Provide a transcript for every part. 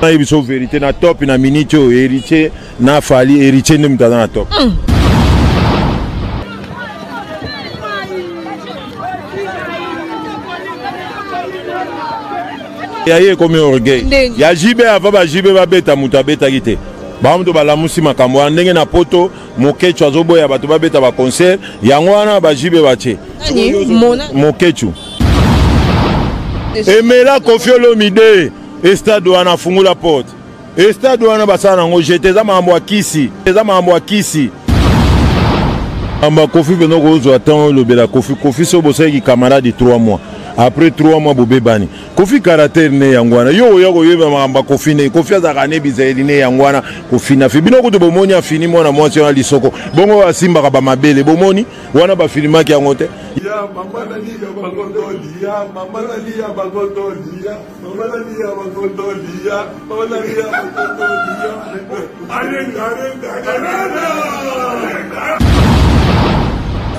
Nayebi biso vérité na top na minute oyo héritier na Fally, héritier nde moto aza na top. Ya ye ekomi orgueil ya JB ava ba JB babeta moto abetaki te. Bango moto balamusi makambo wana ndenge na poto Mokechu azoboya bato babeta ba concert yango wana ba JB batie Mokechu emela Koffi Olomide estade wana afungula porte estade wana basala nango jete eza makambo ya kisi eza makambo ya kisi makambo ya Koffi mpenza okozwa ntango olobela Koffi. Koffi so bosalaki camarade 3 mois, après 3 mois bobebani. Koffi caractère ne yango wana yo oya koyeba makambo ya Koffi ne Koffi azalaka ne bizaleli ne yango wana. Koffi na fi bino kutu bomoni afini mwana mwasi wana lisoko bongo asimbaka bamabele bomoni wana bafilimaki yango te. Ya mama nalia bangotolia, mama nalia bangotolia, mama nalia bangotolia, mama nalia bangotolia. Arena, arena, arena.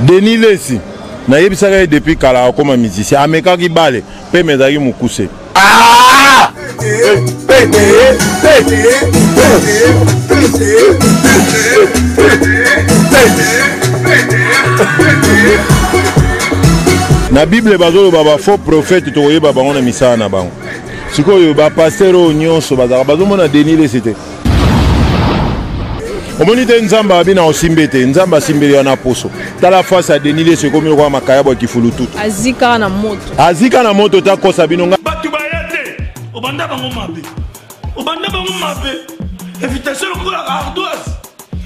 Denis Lesi nayebisaka ye depuis kala akoma musicien, amekaki bale mpe me ezalaki mokuse. Na bible bazoloba ba faux prophète tokoyeba bango na misala na bango. Sikoyo bapaster oyo nyonso bazalaka bazomona Denis Lesi te. Omoni te Nzambe abi na osimbe te, Nzambe asimbeli wana poso. Tala face ya Denis Lesi ekomi lokola makayabo ya kifulututu. Azika na moto. Azika na moto takosa bino nga. Bato baya te, obanda bango mabe. Obanda bango mabe. Invitation lokola ardoise.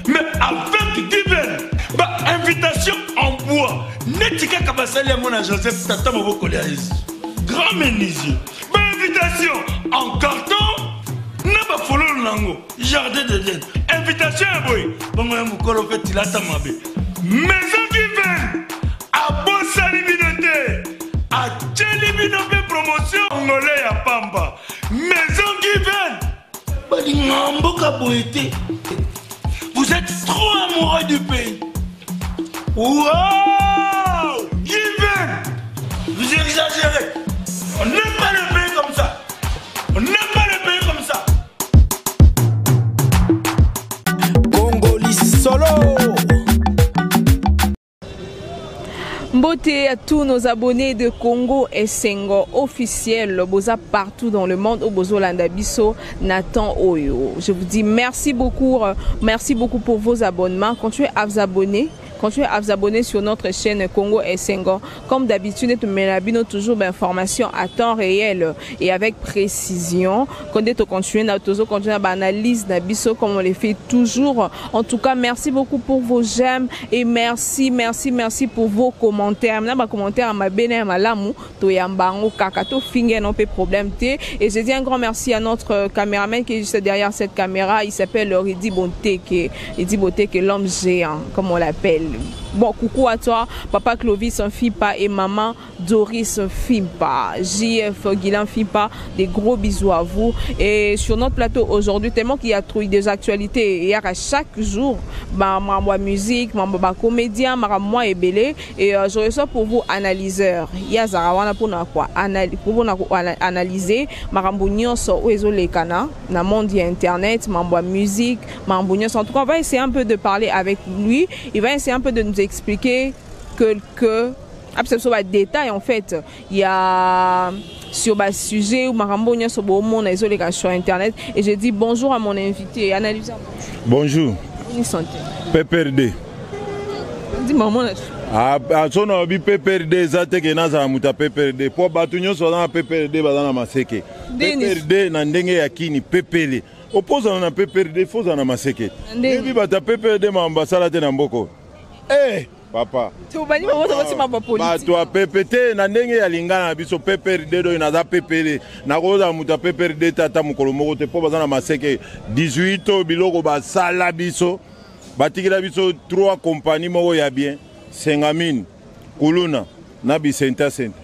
Mais avec Given, ba invitation en bois. Neti kaka basali yango na Joseph tata mobokoli ya Yesu. Grand menuisier. Ba invitation en carton na ba fololo nango jardin d'Eden. Invitation ya boye bongo ya mokolo mpe tilata mabe. Maison Given abosani bino te, atieli bino mpe promotion ngole ya pamba. Maison Given balinga mboka boye te. Vous êtes trop amoureux du pays. Wow! Given! Vous exagérez. On n'aime pas le pays comme ça. On n'aime pas le pays comme ça. Congoli solo. Mbote à tous nos abonnés de Congo Esengo officiel, boza partout dans le monde, bozolanda biso Nathan Oyo. Je vous dis merci beaucoup, merci beaucoup pour vos abonnements. Continuez à vous abonner. Continuez à vous abonner sur notre chaîne Congo Esengo. Comme d'habitude, nous toujours d'informations à temps réel et avec précision. Quand on continue, on toujours continue à analyse na biso comme on le fait toujours. En tout cas, merci beaucoup pour vos j'aime et merci, merci, merci pour vos commentaires. Maintenant, ma commentaire ma bene malamu to yambango kaka to finge non pe problème té. Et je dis un grand merci à notre caméraman qui est juste derrière cette caméra. Il s'appelle Ridi Bonteke. Ridi Bonteke, l'homme géant, comme on l'appelle. Bon, coucou à toi, papa Clovis Fipa et maman Doris Fimpa, JF Guilain Fimpa, des gros bisous à vous. Et sur notre plateau aujourd'hui, tellement qu'il y a trop des actualités, il y a à chaque jour, bah, ma musique, ma, ma comédien, ma, moi et Belé. Et je reçois pour vous analyseur. Il y a Zarawana pour nous quoi, pour nous quoi, analyser, marambo nyonso oyo ezolekana na monde ya internet, mambo ya musique, mambo nyonso. En tout cas, on va essayer un peu de parler avec lui. Il va essayer un peu de nous expliquer quelques sur ba détail en fait. Il y a sur ba sujet ou marambo nyonso bo mona ezoleka sur internet. Et je dis bonjour à mon invité, analyseur. Bonjour. Bonne santé. PPRD. Dis maman. Ah, ah, so na bi PPRD eza te ke nazala moto ya PPRD po bato nyonso baza na PPRD baza na maseke. Ndeni. PPRD na ndenge ya kini pepele. Opozana na PPRD, faut ozala na maseke. Ndeni. Yebi bato ya PPRD makambo basala te na mboko. Papa. Tobandi bango to batima ba politique. Bato ya PP te na ndenge ya lingana na biso PPRD oyo naza pepele. Nakozala moto ya PPRD te ata mokolo moko te po baza na maseke 18 oyo biloko basala biso. Batikela biso 3 compagnies moko ya bien, Sengamine, Kuluna na Bisenta Senta.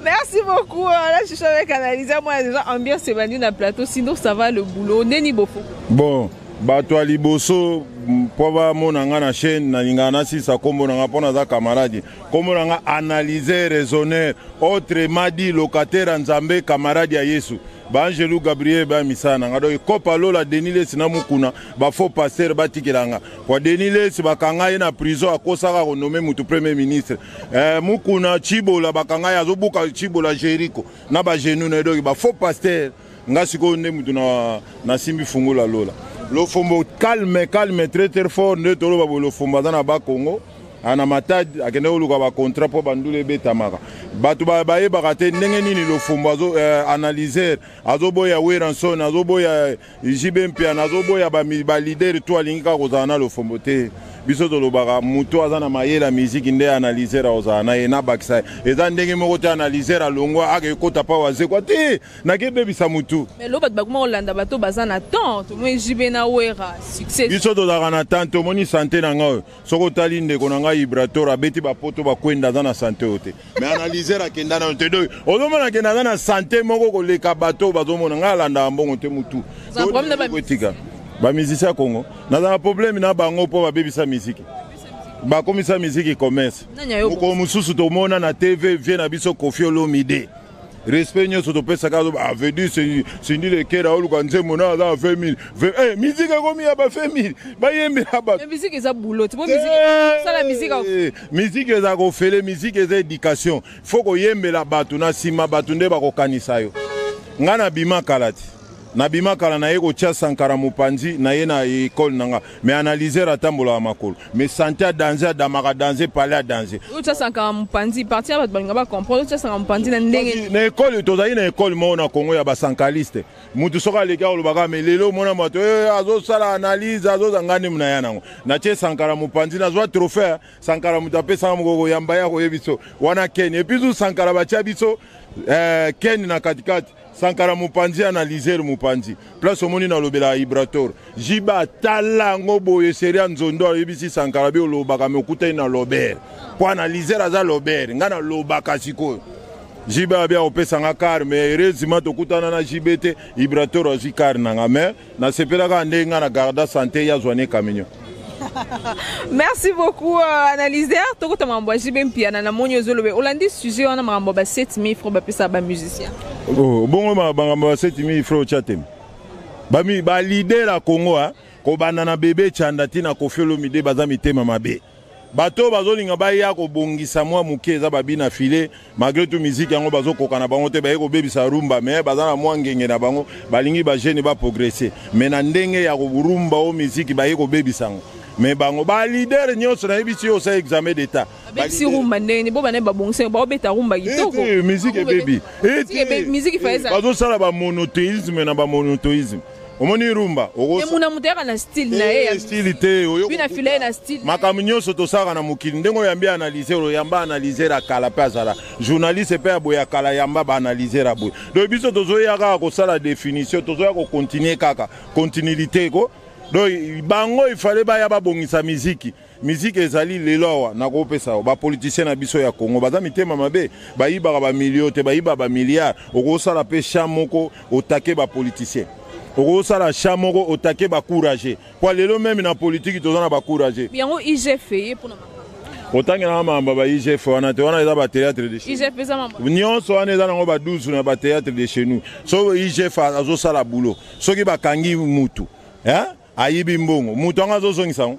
Merci beaucoup. Là, je suis avec Analysa. Moi, déjà, ambiance c'est dans le plateau. Sinon, ça va le boulot. Neni Bofo. Bon. Bato ya liboso mpo bamona nga na chaîne, nalingaka nasisa nkombo na nga mpo naza camarade. Nkombo na nga analyseur raisonneur, autrement dit locataire ya Nzambe, camarade ya Yesu. Baangelu Gabriel ba misala na nga. Donc ekopa lola Denis Lessi na Mukuna, ba faux pasteur batikela nga. Po Denis Lessi bakanga ye na prison, akosaka konome mutu premier ministre. Mukuna Tshibola bakanga ye, azobuka Tshibola Jericho na ba genoux na ye. Donc ba faux pasteur nga sikoyo nde mutu na nasimbi fungola lola. Lofombo calme calme très très fort nde toloba boye. Lofombo aza na ba Congo ana Matadi, akende koluka ba contrat mpo bandula ebetamaka. Bato bayebaka te ndenge nini Lofombo azo analyser, azoboya Werrason, azoboya JB Mpiana, azoboya ba leader to alingi kaka kozala na Lofombo te. Biso tolobaka moto aza na mayele musique nde analyser akozala na ye na bakisa ye. Eza ndenge moko te analyser alongwa akekota pa wazekwa te nakebebisa mutu. Mais lo bato bakoma kolanda bato baza na temps, tomoni JB na Wera succès. Biso tozalaka na temps, tomoni santé na ngai. Soki otali ndeko na ngai Ibrator abeti bapoto bakwenda, aza na santé oyo te. Mais analyser akenda nano te. Donc ozomona akenda aza na santé moko koleka bato bazomona. Ngai alandaka mbongo te mutu. Etika bamusicien ya Congo, naza na problème na bango mpo babebisa musique, bakomisa musique commerce. Mokolo mosusu tomona na TV vie na biso Koffi Olomide, respect nyonso topesaka, avedi Cindy Le Cœur aoluka nzembo na aza 20 000. Eh, musique ekomi ya ba 20 000 bayembela bato. Musique eza boulot, po musique sala musique. Musique eza kofele, musique eza éducation. Faut koyembela bato na nsima, bato nde bakokanisa yo. Ngai nabima kala te, nabima kala, naye kotia Sankara mopanzi na ye na ekole na nga. Mais analyseur atambolaka makolo, mais santé ya danger, adamaka danger, pale ya danger. Otia Sankara mopanzi parti ya bato balinga bacomprendre, otia Sankara mopanzi na ndenge na ekole. Tozali na ekole moko na Congo ya basankaliste. Mutu soki aleki akolobaka, mais lelo omona moto azosala analyse, azoza nga nde na ya nango. Natie Sankara mopanzi, nazwa trophée. Sankara moto apesanga moko koyamba ya koyebi biso wana Ken, et puis Sankara batia biso Ken na katikati, Sankara mopanzi, analyseur mopanzi. Place omoni nalobelaka Ibrator Jiba atala yango boye, seri ya nzondo ayebisi Sankara bi olobaka me okutani na lober mpo analyseur aza lober. Ngai nalobaka sikoyo JB abi akopesanga car, mais heureusement tokutana na JB te. Ibrator azwi car na nga, mais nasepelaka ndenge ngai na garda santé ye azwa ne camion. Merci beaucoup analyseur. Tokota makambo ya JB Mpiana. Namoni ozolobe olandi sujet wana, makambo ya ba 7000 francs bapesaka bamusicien. Oh, bongo makambo ya 7000 francs otya teme baleader ya Congo kobanda na bebe Chanda ntina Koffi Olomide, baza mitema mabe. Bato bazolinga baya kobongisa mwa moke eza babina file. Malgré tout musique yango bazokoka na bango te, baye kobebisa rumba, mais baza na mwa ngenge na bango, balingi bajeune baprogresse, mais na ndenge ya korumba o musique baye kobebisa yango. Mais bango baleader nyonso nayebisi yo, osala examen d'état. Babebisi rumba ndenge bo bana babongisa, baobeta rumba kitoko. Musique ebebi, bazosala bamonothéisme na bamonothéisme. Omoni rumba muna moto ayaka na style na ye. Style te. Bina file na style. Makambo nyonso tosalaka na mokili, ndenge oyambi analyseur, oyamba analyseur ya kala mpe azala journaliste mpe ya boye ya kala, yamba baanalyseur ya boye. Donc biso tozoya kaka kosala définition, tozoya kocontinue kaka continuité ko. Donc bango ifale baya babongisa miziki. Musique ezali lelo awa nakopesa yo, bapoliticien na biso ya Congo baza mitema mabe, bayibaka bamilio te, bayibaka bamilliard. Okosala mpe champ moko otake bapoliticien, okosala champ moko otake bacourage, po lelo meme na politike toza na bacourage. Yango IGF ye mpona otangelaka makambo ba IGF wana te. Wana eza bathéâtre de chez IGF eza mambo nyonso wana eza nango ba12 na bathéâtre de chez nous. So IGF azosala boulot, soki bakangi mutu ayibi mbongo, mutu yango azozongisa yango.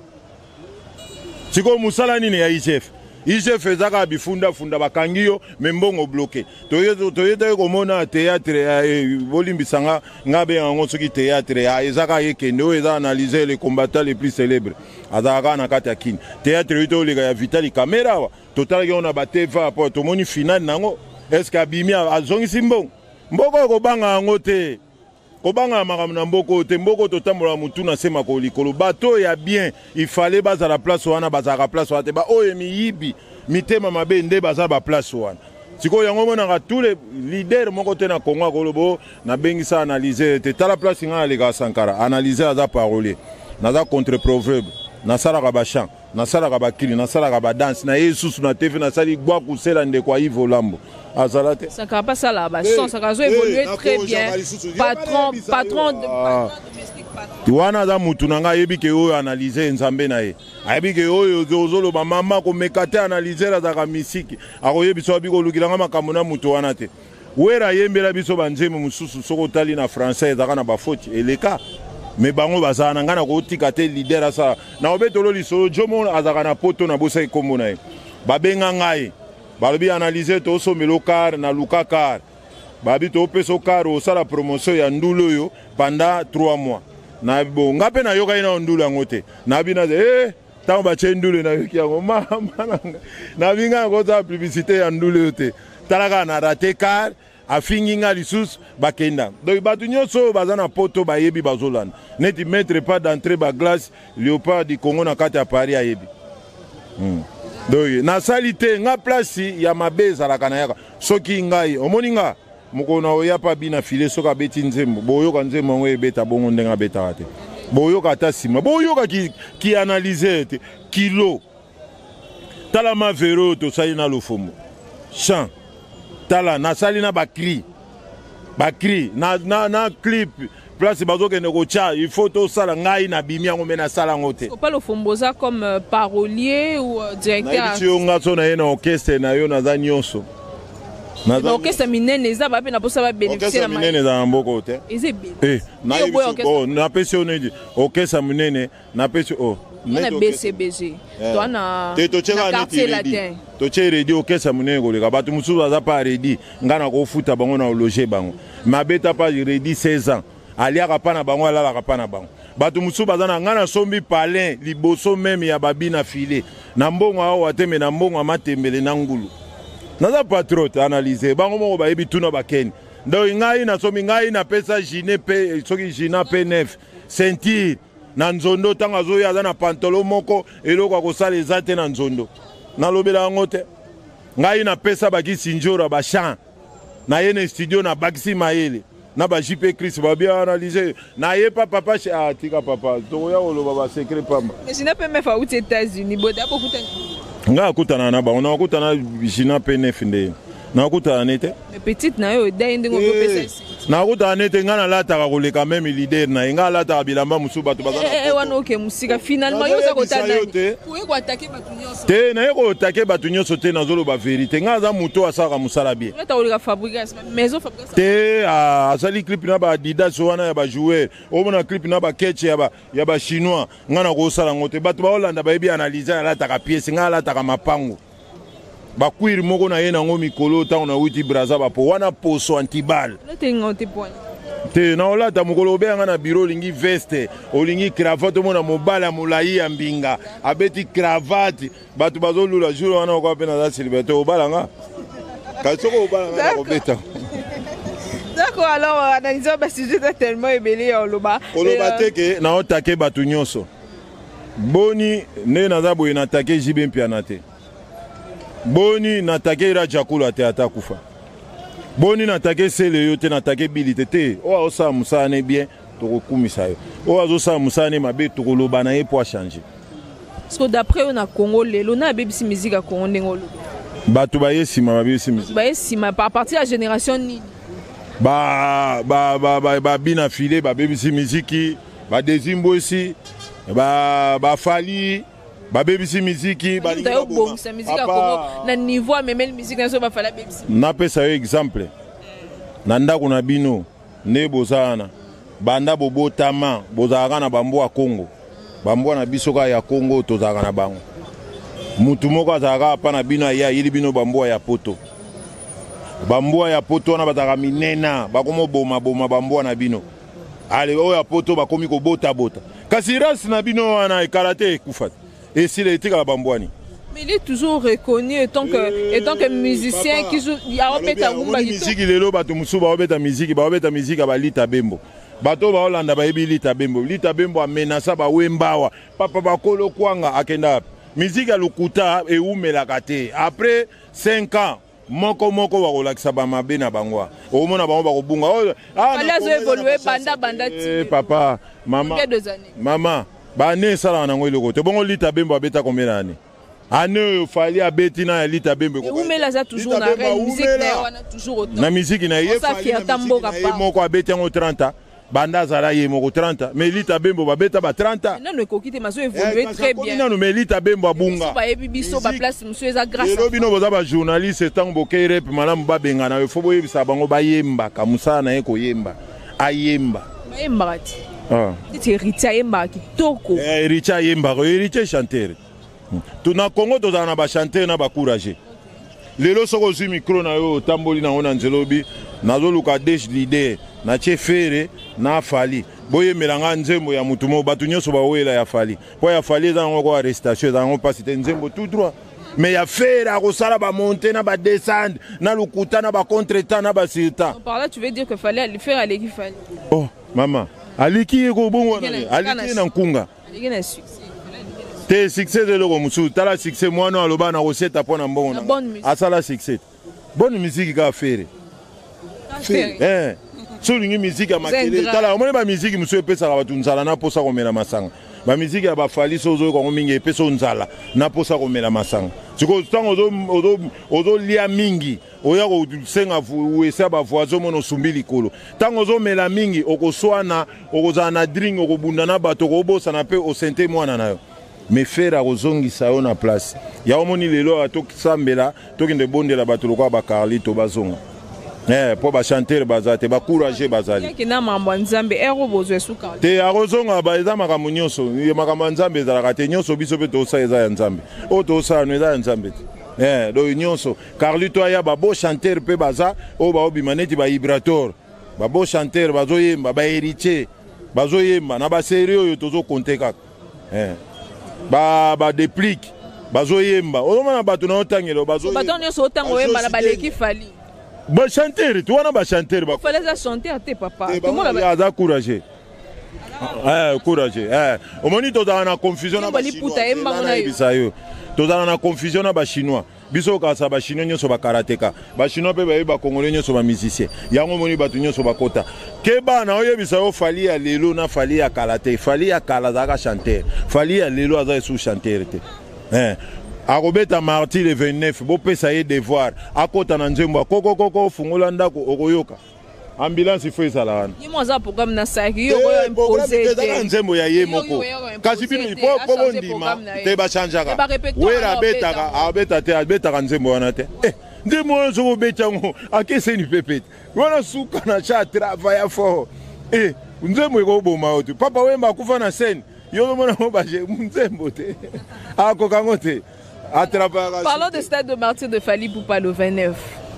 Sikoyo mosala nini ya IGF? IGF eza kaka bifundafunda, bakangi yo me mbongo bloqué. Toyetaki komona théâtre, bolimbisa nga, nga benga yango soki théâtre eza kaka ekende oyo eza analyse le combattant le plus célèbre azalaka kaka na kati ya kini. Théâtre oyo tooleka ya Vitali Camera awa, totalaki yango na bateva po tomoni finale nango. Est ce que abimi azongisi mbongo? Mboka oyo kobanga yango te, kobanga makambo na mboka oyo te. Mboka oyo totambola motu na se makolo likolo. Bato oyo ya bien ifale bazala place wana, bazalaka place wana te. Baoyo miyibi, mitema mabe nde baza baplace wana. Sikoyo yango omonaka tous les leader moko te na Congo akoloba nabengisa analyse te. Tala place ngai nalekaka Sankara, analyse aza parolier, naza contre proverbe, nasalaka bachamp, nasalaka bakili, nasalaka badanse na ye susu na TV, nasali gwakusela ndeko ya Yves Olambo azala te. Sankara pas sala ba son, Sankara zo évoluer très bien. Patron, patron, patron domestique, patron. Wana aza mutu na ngai, ayebi ke oyo analyse nzambe na ye, ayebi ke oyo ozoloba mama komeka te. Analyser azalaka misiki, akoyebisa abi kolukila nga makambo na mutu wana te. Wera ayembela biso banzembo mosusu, soki otali na français ezalaka na bafoti eleka, me bango bazala na ngai na kotika te. Leader asala na obetolo lisolo jomo azalaka na poto, na bosaki nkombo na ye. Babenga ngai, balobi: "Analyse, tosombela car." Naluka car, babi topesa car, osala promotion ya ndulu oyo pendant 3 mois. Na bo nga mpe nayokaki nao ndulu yango te. Nabi na eh, ntango batie ndulu, nayoki yango. Mama na ngai, nabi ngai nakozala publicité ya ndulu oyo te. Tala kaka, na raté car, afingi nga lisusu. Bakenda. Donc bato nyonso oyo baza na poto bayebi, bazolanda neti maître pas d'entrée, baglace Léopard du Congo na kati ya Paris ayebi. Donc nasali te nga place ya mabe ezalaka na yaka. Soki ngai omoni nga mokolo na oya mpe abina file, soki abeti nzembo, boyoka nzembo yango ebeta bongo ndenge abetaka te. Boyoka ata nsima, boyoka ki analyse te kilo. Tala mavero oyo tosali na Lofombo chant, tala nasali na bacri bacri na clip, place bazokende kotya, il faut tosala. Ngai nabimi yango, me nasala yango te. Papa Lofombo, oza comme parolier ou directeur? Nayebisi yo, nga so na ye na orchestre na yo, naza nyonso. Orchestre minene eza bape na mposa babénéficie. Orchestre minene eza na mboka te. Eza ebele. Napesi yo neti orchestre monene, napesi o na BCBG to na te, totyeka neti Redi, totie Redi, orchestre monene koleka. Bato mosusu baza pa Redi, ngai nakofuta bango na ologe bango. Me abeta pa Redi 16 ans, aliaka mpa na bango, alalaka mpa na bango. Bato mosusu baza na ngai, nasombi palin liboso meme ya babina file na mbongo awa te, me na mbongo ya matembele na ngulu. Naza patriote, analyse bango moko bayebi, tuna bakeni. Donc ngai nasombi, ngai napesa jine pe soki jina p9 ceinture na nzondo. Ntango azoya, aza na pantalon moko, eloko akosala eza te na nzondo. Nalobela yango te. Ngai napesa bakisi njora bachan na ye na studio, nabakisi mayele na ba JP Chris, babi analyse na ye pa papa. Ah, tika papa, tokoya koloba basecret pamba. Jina mpe mef auti États-Unis, boda bokutani? Ngai akutana na bango, nakutana jina mpe nef nde nakutana ne te. Petite na yo edai ndenge okopesa. Nakutana ne te. Ngai nalataka koleka meme leader na ye. Ngai alataka bilamba mosusu bato baza wana. Oke mosika, finalement yo oza kotala te, oye koattaquer bato nyonso. Te, naye koattaquer bato nyonso te, nazoloba vérité. Ngai aza moto asalaka mosala bien. Olata koleka Fabrigas maison, Fabrigas. Te, asali clip na baadidas wana ya bajoueur, omona clip na baketch ya bachinois. Ngai nakosala yango te. Bato baolanda bayebi analyse. Alataka pièce, ngai alataka mapango bacuir moko na ye nango mikolo ntango nawuti Braza, bapo wana poso antibal. Olatenga te poani? Te, na olata mokolo obeyanga na biro, olingi veste, olingi cravate, omona mobali ya molai ya mbinga abeti cravate, bato bazolula. Jour wana okoa mpe naza célibataire, obalanga, kasi soki obalanga, nakobeta. D'accord, alors analysons basujet eza tellement ebele ya oloba. Koloba te ke naotake bato nyonso. Boni ndenge naza boye, natake JB Mpiana te? Boni natake Rajakula te? Ata kufa, boni natake Sele yo te? Natake Bili te? Te, oyo azosala mosala ne bien, tokokumisa yo. Oyo azosala mosala ne mabe, tokoloba na ye mpo achange. Parce que d'après yo, na Congo lelo, na abebisi musique ya Congo ndenge olobi? Bato baye nsima babebisi musique. Baye nsima à partir ya génération nini? Babina file babebisi miziki, badezimbwesi, bafali babebisi miziki. Obongisa musique ya Congo na niveau amemeli musique na so, bafali abebisi? Napesa yo exemple na ndako na bino nde boza wana, banda bobotama bozalaka na bambwa Kongo, bambwa na biso kaka ya Kongo tozalaka na bango. Mutu moko azalaka pa na bino, aye ayeli bino bambwa ya poto. Bambwa ya poto wana bazalaka minena, bakomi obomaboma bambwa na bino. Ale oyo ya poto bakomi kobotabota, kasi race na bino wana ekala te, ekufa te, esila, etikala bambwani. Mais il est toujours reconnu étant que musicien qui joue, aobeta rumba. Miziki lelo, bato mosusu baobeta miziki, baobeta miziki ya balita bembo. Bato oyo baolanda bayebi Lita Bembo. Lita Bembo amenasa bawembawa papa bakolo kwanga, akenda wapi? Miziki ya lokuta ewumelaka te. Après 5 ans, moko moko bakolakisa bamabe na bango, okomona bango bakobunga. Fally azo évolue banda banda. Ti papa, mama, mama, bane esalaka nango eloko te. Bongo Lita Bembo abeta combien na ane? Ane oyo Fally abeti na ya Lita Bembo? Ewumela, aza toujours na reine musique na ye wana, toujours au na musique na ye. Fally na musique na ye moko abeti yango 30 ans. Banda azala ye moko 30 ans. Mais Lita Bembo babeta ba 30 ans. Nanu ekoki te mazo évoluer eh, très bien. Nanu mais Lita Bembo abunga. Bayebi biso ba place musu eza grâce. Lelo bino boza ba journaliste tango bokei rep malamu babengana yo faut boyebisa bango bayembaka mosala na ye koyemba. Ayemba. Bayembaka ti. Ah. Neti Héritier ayembaka kitoko. Eh, Héritier ayembaka, Héritier chanteur. Na Congo tozala na ba chanteur na ba courageux. Lelo soki ozwi micro na yo otamboli nango na nzela obi nazoluka des leader natie Ferre na Fally boyembela nga nzembo ya mutu moko bato nyonso bawela ya Fally mpo ya Fally eza yango ko arrestation eza yango mpasi te nzembo tout droit mais ya Ferre akosala ba monte na ba descendre na lokuta na ba contretemps na ba surtemps. Par là tu veux dire que Fally Ferre aleki Fally? Oh mama aleki ye ko bongo wana aleki ye na nkunga. Te succès eza eloko mosusu tala succès mwana aloba na koseta mpo na mbongo na asala succès bonne musique kaka Ferre. Eh so olingi musique ya makele tala omoni ba musique mosusu epesaka bato nzala na mposa komela masanga ba musique ya bafali so ozoyoka yango mingi epesa nzala na mposa komela masanga sikoyo ntango ozolia mingi oya kosenga wese ya bavoisin omona osumbi likolo ntango ozomela mingi okoswana okozala na drink okobunda na bato okobosana mpe osente mwana na yo mais Ferre akozongisa yo na place ya omoni lelo awa tosambela tokende bondela bato lokola bacarlito bazonga mpo bachanteur baza te bacourage bazali te akozonga ba eza makambo nyonso makambo ya nzambe ezalaka te nyonso biso mpe tosala eza ya nzambe oyo tosala no eza ya nzambe te donc nyonso Carlito aya ba beau chanteur mpe baza oyo baobima neti ba Ibrator ba beau chanteur bazoyemba ba héritier bazoyemba na ba série oyo tozokonte kaka ba ba déplique bazoyemba ozomona bato na otangela bazoyemba bato nyonso otanga oyemba na baleki Fally ba chanteur tu wana ba chanteur ba Fally aza chanteur te papa aza courageux. Courageux. Omoni tozala na confusion na ba chinois. Tozala na confusion na ba chinois. Biso okasa ba chinois nyonso ba karateka. Ba chinois pe bayebi ba congolais nyonso ba musicien. Yango omoni bato nyonso bakota. Keba na oyebisa yo Fally ya lelo na Fally ya kala te. Fally ya kala azalaka chanteur. Fally ya lelo aza esu chanteur te. Akobeta mardi le 29 bopesa ye devoir. Akota na nzembo akokokoko fungola ndako okoyoka. Ambulance il faut ezala wana. Ye mo aza programme na saki yo oyo imposer te. Nzembo ya ye moko. Kasi bino il faut po bondima te ba changeaka. Wera abetaka abeta te abetaka nzembo wana te. Nzembo wana soki obeti yango akeseni pepe te. Wana suka na cha travailla fort. Nzembo ekoboma yo te. Papa Wemba akufa na scène. Yo ozomona yango ba nzembo te. Akoka yango te. Parlons de stade de martyr de Fally Ipupa le 29.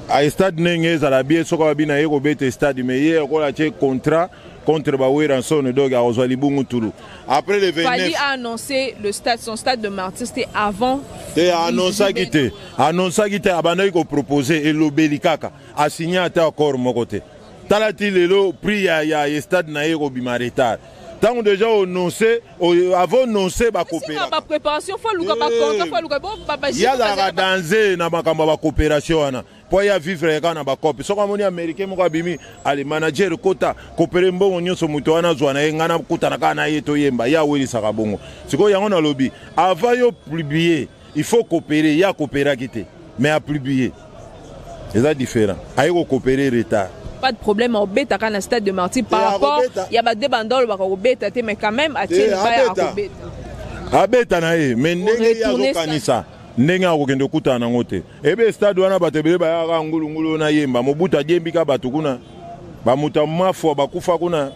A stade ndenge ezala bien soki babi na ye kobeta stade mais ye akola tie contrat contre ba Werrason donc akozwa libungu tulu. Après le 29. Fally a annoncé le stade, son stade de martyr c'était avant. Te annoncaki te. Annoncaki te abandaki ko proposer elobeli kaka. A signé ata accord moko te. Tala ti lelo prix ya ya stade na ye kobima retard. Tango déjà annoncé, avant annoncé ba coopération. Ba préparation faut luka ba contrat faut luka bon ba ba. Ya la danger na makambo ba coopération wana. Po ya vivre ka na ba coop. Soko amoni américain moko abimi, ale manager kota coopérer mbongo nyonso moto wana zwa na ye ngana kutana ka na ye to yemba ya welisaka bongo. Siko yango na lobi, avant yo publier, il faut coopérer, ya coopérer kite. Mais à publier. C'est différent. Aye ko coopérer retard. Pas de problème au beta quand stade de martyr par rapport il y a des bandoles ba ko beta te mais quand même à tirer ba ya ko beta. Abeta na ye mais ndenge ya ko kanisa ndenge akokende kutana nango te. Ebe stade wana bato ebele bayaka ngulu ngulu na yemba Mobutu adiembika bato kuna bamuta mafwa bakufa kuna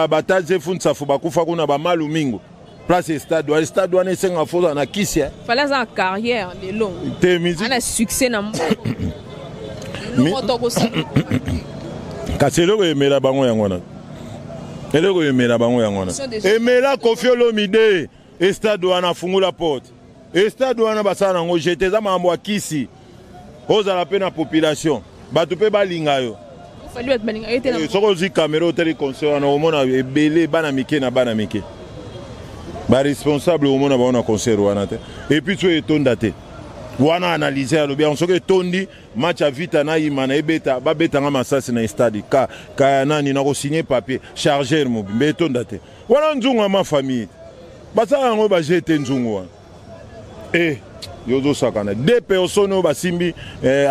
bataze funsafu bakufa kuna bamalu mingo place stade wana stade wana esenga foza na kisi. Fallait en carrière lelo. Te musique. Ana succès na kasi eloko emela bango yango wana. Eloko emela bango yango wana. Emela Koffi Olomide stade wana fungula porte. Stade wana basala nango jete eza makambo ya kisi. Ozala pe na population. Bato pe balinga yo. Soki ozwi caméra otali concert wana omona ebele bana mike na bana mike. Ba responsable omona bango na concert wana te. Et puis so etonda te. Wana analyser alobi yango soki etondi match ya vita na yima na ebeta babetanga masasi na stade ka ka nani na ko signer papier chargeur mobimba etonda te. Wana nzungu ya ma famille. Basala yango ba jete nzungu wana. Yo sakana deux personnes oyo basimbi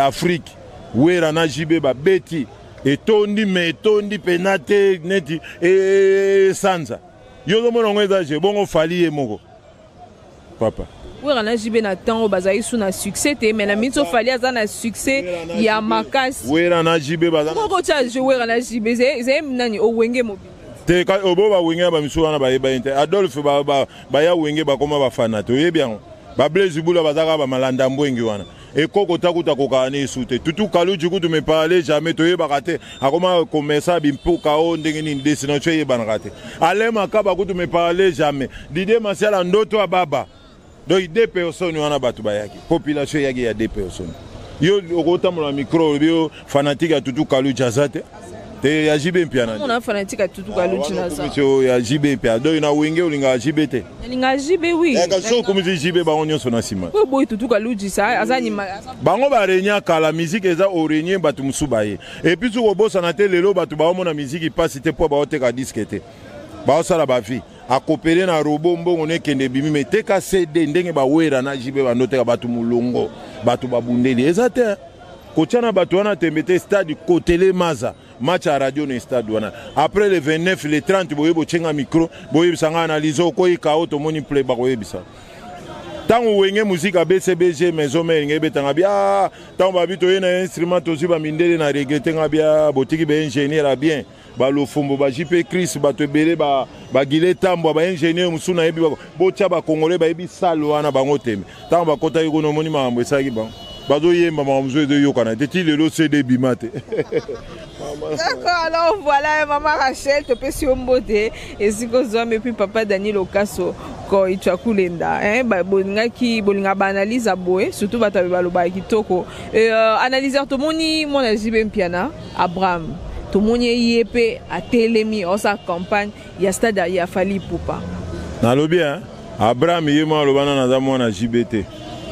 Afrique Wera na JB babeti. Etondi me etondi pena te neti esanza. Yo ozomona yango eza je bongo Fally ye moko. Papa. Wera na JB na temps bazali su na succès te mais na minso Fally aza na succès ya makasi. Wera na JB baza. Koko tia je Wera na JB c'est nani owenge mobimba. Te ka obo ba wenge ba misu wana ba yeba te. Adolphe ba ba ba ya wenge ba koma ba fana te oyebi yango. Ba Blaise Bula bazaka ba malanda mbwengi wana. Ekoko takuta kokana esu te. Tutu Kaluji kutu me parler jamais toyebaka te. Akoma commerçant bimpuka o ndenge nini destination eyebanaka te. Alain Makaba kutu me parler jamais. Didier Masiala ndoto ya baba. Donc deux personnes wana bato bayaki. Population eyaki ya deux personnes. Yo okotambola micro olobi yo fanatique ya Tutu Kaluji aza te. Te ya JB Mpiana. Mona fanatique ya Tutu Kaluji na za. Ya JB Mpiana. Donc na wenge olingaka JB te. Nalinga JB oui. Eh kasi okomisi JB bango nyonso na nsima. Po boyi Tutu Kaluji sa aza ni bango ba renia kala musique eza orenie bato mosusu baye. Et puis soki obosana te lelo bato baomona musique pasi te po baoteka disque te. Baosala ba vie. Akopele na robot mbongo nekende ebimi me teka CD ndenge bawera na JB bandoteka bato molongo bato babundeli eza te. Kotia na bato wana tembe te stade kotele maza match ya radio na stade wana après le 29 le 30 boye botyenga micro boyebisa ngai analyse okoyika oyo tomoni play bakoyebisa ntango wenge muzika bcbg maison mère ngai ebetanga bia ntango babi toye na instrument tozwi bamindele na regrete nga bia botiki baingénieur ya bien balofombo ba jp chris bato ebele bagile tambwa baingénieur mosusu nayebi botya bakongole bayebi sale wana bango tembe ntango bakotaki kuna omoni makambo esalaki bango bazoyemba makambo mosusu ezoyokana te ti lelo cd ebima te. D'accord, alors voilà, maman Rachel, topesi yo mbote esika ozwami et puis papa Daniel Okaso koitwa kulenda hein, bolingaki bolinga ba analyse ya boye surtout bato ya balobaka kitoko. Et analyseur tomoni mwana JB Mpiana Abraham tomoni ye pe atelemi osala campagne ya stade ya Fally Ipupa. Nalobi hein, Abraham ye mwana aloba nana aza mwana JB te.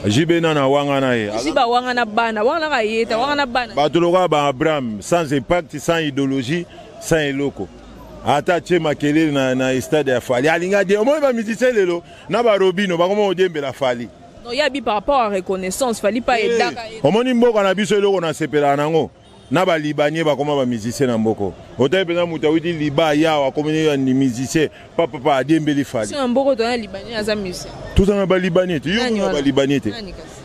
JB nana wanga na ye. JB wanga na bana, wanga na ye ta wanga na bana. Bato lokola ba Abraham sans impact, sans idéologie, sans eloko. Ata tie makelele na stade ya Fally. Alinga die omoni ba musicien lelo na ba Robino bakoma odiembela Fally. Non, yabi par rapport à reconnaissance, Fally pa edaka. Omoni mboka na biso eloko na sepela nango. Na ba Libanais bakoma ba musicien na mboko. Otayi pena mutu awiti Liba ya akomi ya ni musicien papa papa adiembeli Fally. Na mboko to na Libanais aza musicien. Toza na ba Libanais te. Yo na ba Libanais te.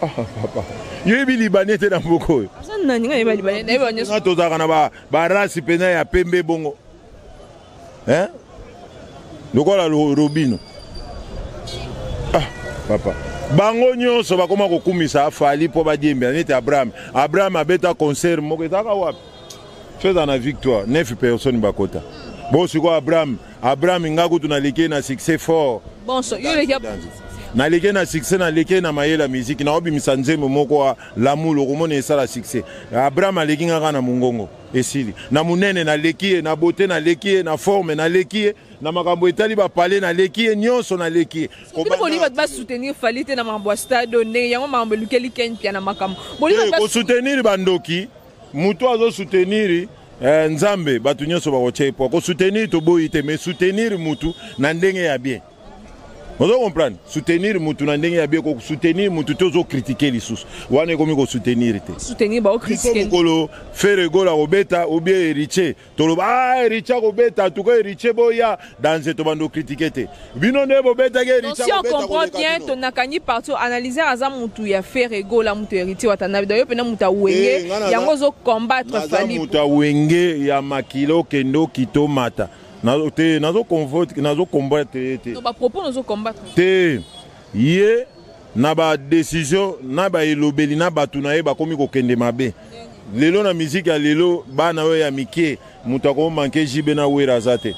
Ah papa. Yo yebi Libanais te na mboko oyo. Aza nani nga yeba Libanais na yeba nyonso. Nga tozalaka na ba race pena ya pembe bongo. Hein? Lokola Robino. Ah papa. Bango nyonso bakoma kokumisa Fally po badiembela neti Abraham. Abraham abeta concert moko ezalaka wapi? Feza na victoire, 9 personnes bakota. Bon sikoyo Abraham, Abraham nga kutu naleki na succès fort. Bon so yo leki naleki na succès, naleki na mayela musique, na obimisa nzembo moko ya l'amour okomona esala succès. Abraham aleki nga kaka na mongongo esili. Na monene naleki ye, na beauté naleki ye, na forme naleki ye, na makambo etali ba palais naleki ye, nyonso naleki ye. Bino bolingi bato basoutenir Fally te na makambo ya stade ndenge yango makambo elukeli Ken Mpiana makambo. Bolingi bato kosoutenir bandoki, moto azosoutenir Nzambe, bato nyonso bakotia ye po kosoutenir toboyi te, mais soutenir mutu na ndenge ya bien. Ozo comprendre? Soutenir mutu na ndenge ya bien, ko soutenir mutu te ozo critiquer lisusu. Wana ekomi ko soutenir te. Soutenir ba critiquer. Mokolo Ferre Gola kobeta ou bien Héritier. Toloba ah Héritier kobeta, en tout cas Héritier boya dans to bando critiquer te. Bino nde bobeta ke Héritier Si on comprend bien, to nakangi partout analyser aza mutu ya Ferre Gola mutu Héritier Watanabe. D'ailleurs pena mutu wenge yango zo combattre Fally. Mutu wenge ya makilo kendo kito mata. Nazo te nazo convote nazo combattre te. No ba propos nazo combattre. Te ye na ba décision na ba elobeli na batu na ye bakomi kokende mabe. Lelo na musique ya lelo bana oyo ya mike mutu ako manquer JB na Wera aza te.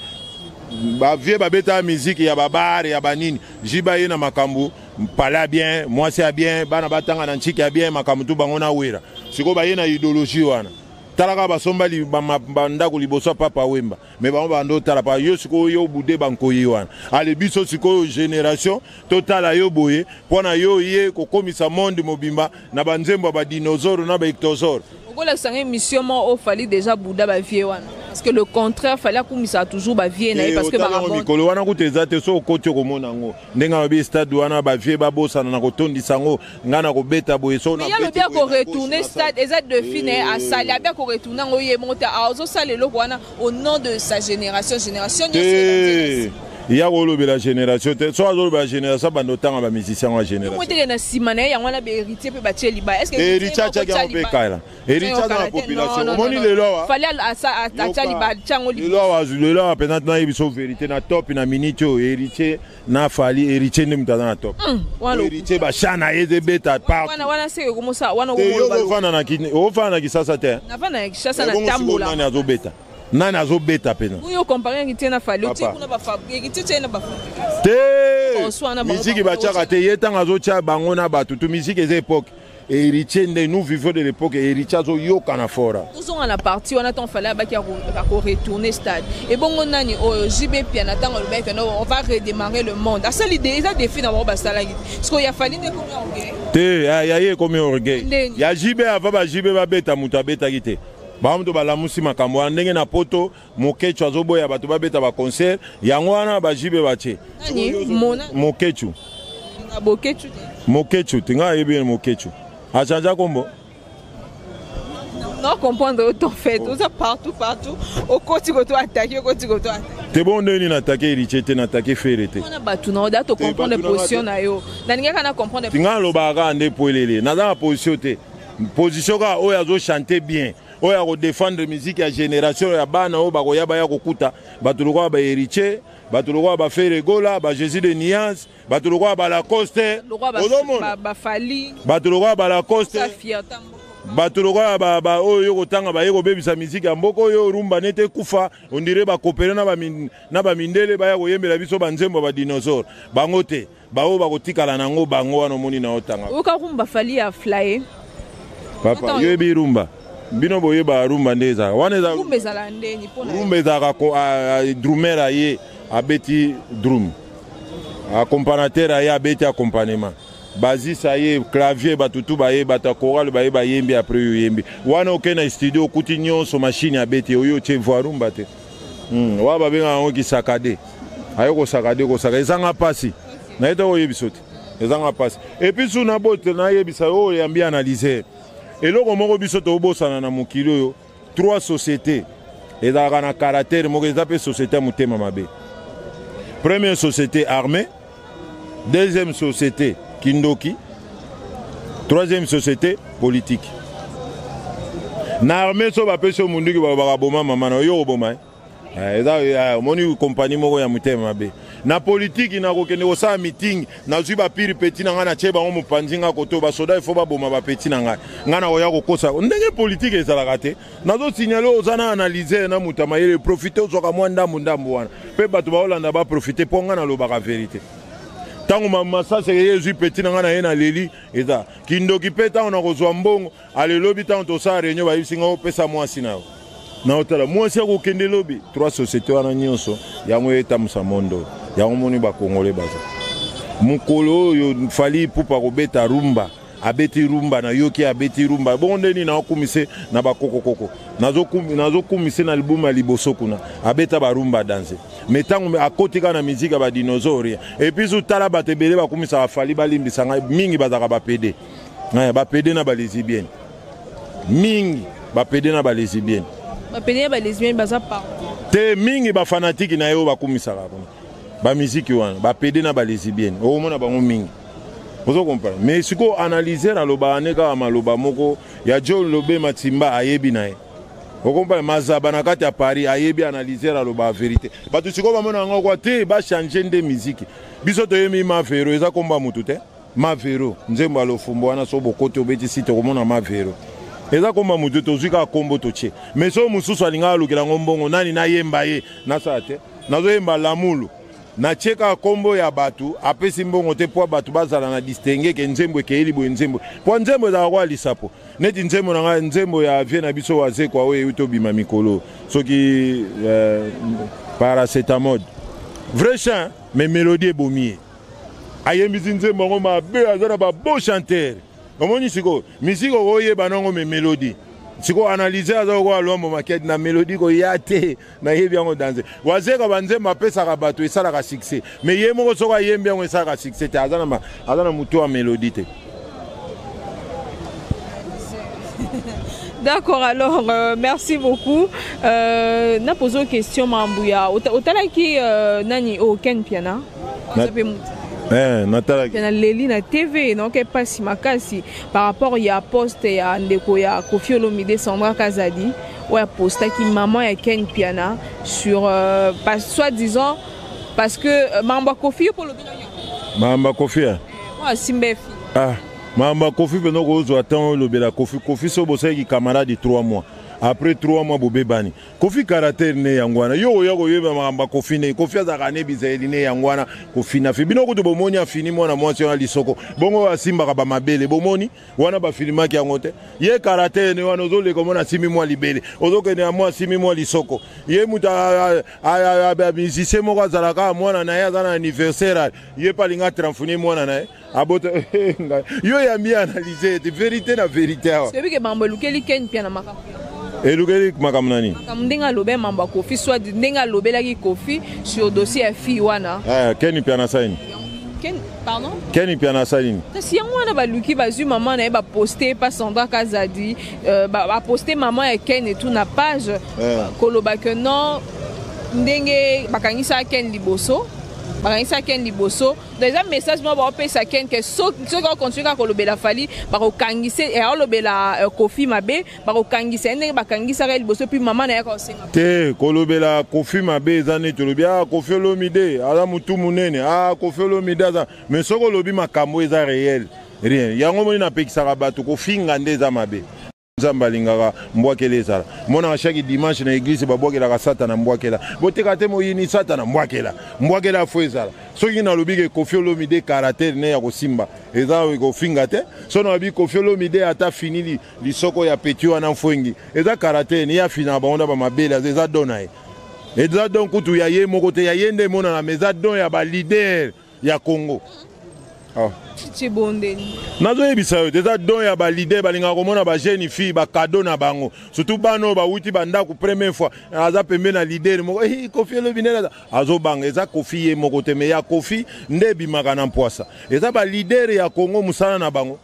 Ba vieux ba beta musique ya ba bar ya ba nini. JB ye na makambo pala bien, mwasi ya bien, bana batanga na nchiki ya bien makambo tu bango na Wera. Siko ba ye na idéologie wana. Talaka basomba li ba ndako liboso ya Papa Wemba. Mais bango bando tala pa yo sikoyo yo bude bankoyi wana. Ale biso sikoyo génération totala yo boye pona yo ye kokomisa monde mobimba na banzembo ya ba dinosaure na ba ectosaure. Okolakisa ngai émission moko oyo Fally déjà buda ba vieux wana. Parce que le contraire, Fally akumisa toujours bavieux na ye, parce que Otala mikolo wana kuta eza te. So okoti, okomona yango ndenge alobi stade wana, bavieux babosana na kotondisa yango, ngai na kobeta boye. So ye alobi akoretourne stade, eza défi na ye. Asali abi akoretourne yango, ye moko te azosala eloko wana au nom de sa génération, génération. Nyonso ya kolobela génération te. So azolobela génération, bando otanga bamusicien ya génération. Teke na nsima na ye, yango wana bahéritier mpe batie libaya. Héritier atiaki yango mpe kala. Héritier aza na population. Omoni lelo awa, Fally atia libaya, tiango. Lelo awa, lelo awa mpenza, nayebi so vérité na top na minute oyo, héritier na Fally, héritier nde moto aza na top. Héritier, bachat na ye ezebeta. Partout. Ofanda na Kisasa te? Navanda na Kinshasa, na tambola. Nani azobeta? Nani azobeta mpena? Oyo compare héritier na Fally, otie kuna héritier, tie na te. Miziki batiaka te. Ye ntango azotia bango na bato tu, miziki eza époque. Héritier nde, nous vivons de l'époque héritier azoyoka na fora. Tozonga na parti wana. Ntango Fally abaki akoretourne stade, ebongo nani oyo JB Piana, ntango alobaki no, on va redémarrer le monde, asali eza défi na bango basalaki. Sikoyo ya Fally nde komi orgueil? Te, ya ye ekomi orgueil. Ya JB, ava ba JB babeta, moto abetaki te. Bango balamusi makambo wana ndenge na poto. Mokechu azoboya bato babeta baconcert, yango wana baJB batie. Mokechu. Mokechu te, ngai ayebi Mokechu achange kombo. Non, comprendre autant fait oza partout partout, okoti koto attaquer, okoti koto attaquer. Te, bon, ndenge nini attaquer héritier te, nattaquer Ferre te? Wana bato na oda tocomprendre position na yo, nalingaka na comprendre. Ngai alobaka kaka nde poelele, naza na position te. Position kaka oyo azochante bien, oyo akodefendre musique ya génération ya bana oyo bakoya, baya kokuta bato lokola bahéritier, bato lokola baFerre Gola, baJésus de Nuance, bato lokola balacoste. Ozomona bato lokola balacoste, bato lokola oyo yo kotanga, baye kobebisa miziki ya mboka oyo. Rumba nete ekufa, ondire bakopere na bamindele baya koyembela biso banzembo ya badinosaure. Bango te, baoyo bakotikala nango, bango wana omoni na otanga. Oyoka rumba Fally ya Flaye? Papa, yoyebi rumba. Bino boyeba rumba nde ezalaka wana. Rumba ezala ndeni? Rumba ezalaka drummer aye abeti drum, accompagnateur aye abeti accompagnement, bassiste aye clavier, bato tu baye, bato ya chorale baye bayembi. Après oyo oyembi wana, okei na studio, okuti nyonso machine abeti, oyo otie voix, rumba te. Wana babengaka yango kisakade. Aye kosakade, kosaka ezanga mpasi naye te, koyebiso te, ezanga mpasi. Et puis su na bote nayebisa oyo oyambi analyse eloko moko. Biso tobosana na mokili oyo, trois société ezalaka na caractère moko, eza mpe société ya motema mabe. Première société, armée. Deuxième société, kindoki. Troisième société, politique. Na armée, so bapesi yo munduki, balobaka boma mama na yo, oboma. Eza omoni kompani moko ya motema mabe. Na politiki, nakokende kosala meeting, nazwi bapiri peti na ngai, natie bango mopanzi, nga koto basoda ifo baboma bapeti na ngai, ngai nakoya kokosa. Ndenge politike ezalaka te. Nazosignaler, oza na analyse na moto ya mayele, profite, ozwaka mwa ndambu ndambu wana mpe bato baolanda baprofite, mpo ngai nalobaka vérité. Ntango masase ye ezwi peti na ngai na ye naleli, eza kindoki. Mpe ntango nakozwa mbongo, alelobi, ntango tosala réunion, bayebisi ngai opesa mwasi na yo, naotala mwasi akokende lobi. Trois société wana nyonso, yango etambusa mondo. Yango moni bakongole baza mokolo oyo Fally Ipupa kobeta rumba, abeti rumba, nayoki abeti rumba. Bongo nde nini naokumise na bakokokoko, nazokumise na libuma ya liboso kuna abeta barumba danse. Mais ntango akoti kaka na miziki ya badinosaure. Et puis tala, bato ebele bakumisaka Fally, balimbisa ngai, mingi bazalaka bapédé, bapédé na balesbienne, mingi bapédé na balesbienne. Bapédé ya balesbienne baza partout. Te, mingi bafanatike na ye oyo bakumisaka kuna bamiziki wana, bapédé na balesbienne, okomona bango mingi. Ozo comprendre? Mais sikoyo analyser alobaka ne kaka maloba moko ya Jo Lobe Matimba, ayebi na ye. Okomprendre? Mazaba na kati ya Paris ayebi analyser, alobaka vérité. Bato sikoyo bamona yango kwa te, bachange nde miziki. Biso toyemi Mavero, eza komba mutu te. Mavero, nzembo ya lofumbo wana, so bokoti obeti site, okomona Mavero eza komba mutu. Tozwi kaka kombo totie. Mais so mosusu alingaka alukela yango mbongo, nani nayemba ye nasala te, nazoyemba lamulu, natie kaka nkombo ya bato, apesi mbongo te, mpo bato bazala na distingue ke nzembo ekeyeli boye. Nzembo, mpo nzembo ezalaka kwa lisapo, neti nzembo na ngai, nzembo ya vieux na biso Wazekwa oyo euti obima mikolo, soki Paracetamol, vrai chant, mais mélodie ebomi ye. Ayembisi nzembo yango mabe. Aza na babeau chanteur. Omoni sikoyo misiki okoyeba nango, mais mélodie. Sikoyo analyse aza lokola Lwambo Makiadi na melodie koya te, nayebi yango danze. Wazeka banzembo apesaka bato esalaka succès, mais ye moko soki ayembi yango esalaka succès te, aza na aza na motu ya melodie te. D'accord, alors merci beaucoup. Na poser une question Mambouya. Otalaki nani o Ken Piana? Eh, natalaki. Na leli na TV, donc pasi makasi par rapport ya poste ya ndeko ya Koffi Olomide Sandra Kazadi, oyo apostaki maman ya Ken Piana sur soi-disant parce que mambo Koffi yo polo bino yo. Mambo Koffi. Moi simbe fi. Ah, mambo Koffi peno kozwa temps olobela Koffi. Koffi so bosalaki camarade 3 mois. Après 3 mois bobebani. Koffi caractère ne yango wana. Yo oya koyeba makambo ya Koffi ne. Koffi azalaka ne bizaleli ne yango wana. Koffi na fi. Bino kutu bomoni afini mwana mwasi wana lisoko. Bongo asimbaka ba mabele bomoni wana ba filmaki yango te. Ye caractère ne wana ozoleka omona asimi mwa libele. Ozokende ya mwa asimi mwa lisoko. Ye mutu a musicien moko azalaka mwana na ye aza na anniversaire. Ye pa alinga tranfunie mwana na ye. Abota ngai. Yo ya mi analyser te vérité na vérité awa. C'est que mambo elukeli Ken Piana makambo. Elukeli makambo nani? Makambo ndenge alobe mambo ya Koffi soit ndenge alobelaki Koffi sur dossier ya fille wana. Eh, Ken Piana saini. Ken, pardon? Ken Piana saini. Kasi yango wana baluki bazui maman na ye ba poster pa Sandra Kazadi, ba poster maman ya Ken et tout na page. Koloba que non ndenge bakangisa Ken liboso. Bakangisa Ken liboso. Donc eza message moko baopesa Ken que soki okontinue kaka kolobela Fally, bakokangisa ye, aolobela Koffi mabe, bakokangisa ye ndenge bakangisaka ye liboso, puis mama na ye akosenga. Te, kolobela Koffi mabe eza neti olobi, ah, Koffi Olomide aza mutu munene, ah, Koffi Olomide aza, mais soki olobi makambo eza réel, rien. Yango moni napekisaka bato kofinga nde eza mabe. Nzambe alingaka mbwakela ezala. Monaka chaque dimanche na église babwakelaka Satana mbwakela. Boteka te moyini Satana mbwakela. Mbwakela fo ezala. Soki nalobi ke Koffi Olomide caractère ne ya kosimba eza kofinga te. Soki nalobi Koffi Olomide ata fini lisoko ya petit wana mfwengi eza caractère ne ya fina bango na ba mabele eza don na ye. Eza don kutu ya ye moko te ya ye nde emonana mais eza don ya ba leader ya Congo. Oh. Nazoyebisa yo eza don ya ba leader balingaka komona ba jeune fille ba cadeau na bango surtout bana oyo bawuti bandako première fois aza pembe na leader moko eh, Koffi elobi nde azobanga eza Koffi ye moko te mais ya Koffi nde ebimaka na mpwasa eza ba leader ya Congo mosala na bango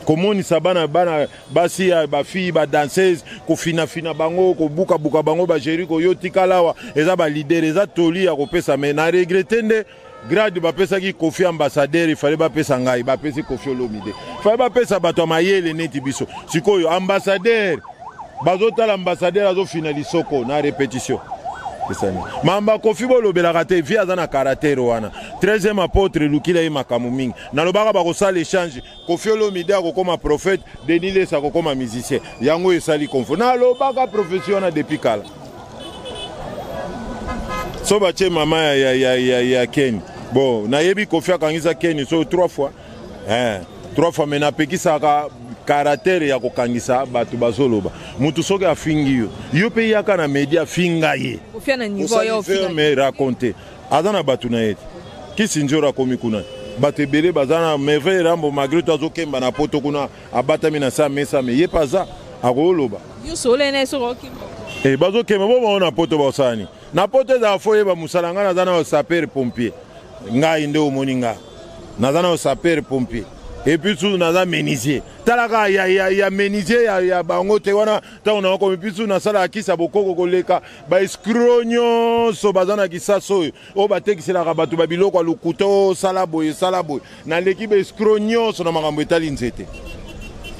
komonisa bana bana basi ya ba fille ba danseuse kofinafina bango kobukabuka bango ba Jericho yo tikala awa eza ba leader eza toli ya kopesa mais na regrette nde grade bapesaki Koffi ambassadeur il fallait bapesa ngai bapesi Koffi Olomide fallait bapesa bato ya mayele neti biso sikoyo ambassadeur bazotala ambassadeur azofina lisoko na répétition esani mamba Koffi bolobelaka te vie aza na caractère wana 13e apôtre elukila ye makambo mingi nalobaka bakosala échange Koffi Olomide akokoma prophète, Denis Lessie akokoma musicien. Yango esali confo. Nalobaka prophétie wana depuis kala. So batie mama ya, ya, ya, ya, ya Ken. Bon, nayebi Koffi akangisa Ken so 3 fois. Eh, 3 fois mais napekisaka caractère ya kokangisa bato bazoloba. Mutu soki afingi yo, yo pe yaka na media finga ye. Koffi na niveau yo finga. Mais raconter. Aza na bato na ye. Kisi nzora akomi kuna. Bato ebele baza na Merveille Rambo malgré tout azokemba na poto kuna abatami na sa mesa me ye pe aza akoloba. Yo solo na soko okemba. Eh bazokemba bo bango na poto basala nini? Na poto ezala fo yeba musala ngai naza na sapeur pompier. Ngai nde omoni nga. Naza na sapeur pompier. Et puis sous naza menuisier. Talaka ya ya ya menuisier ya ya bango te wana tango na komi puis sous nasala kisa bokoko koleka ba escroc nyonso baza na kisasa oyo oyo batekiselaka bato ba biloko ya lokuta oyo sala boye sala boye naleki ba escroc nyonso na makambo etali nzete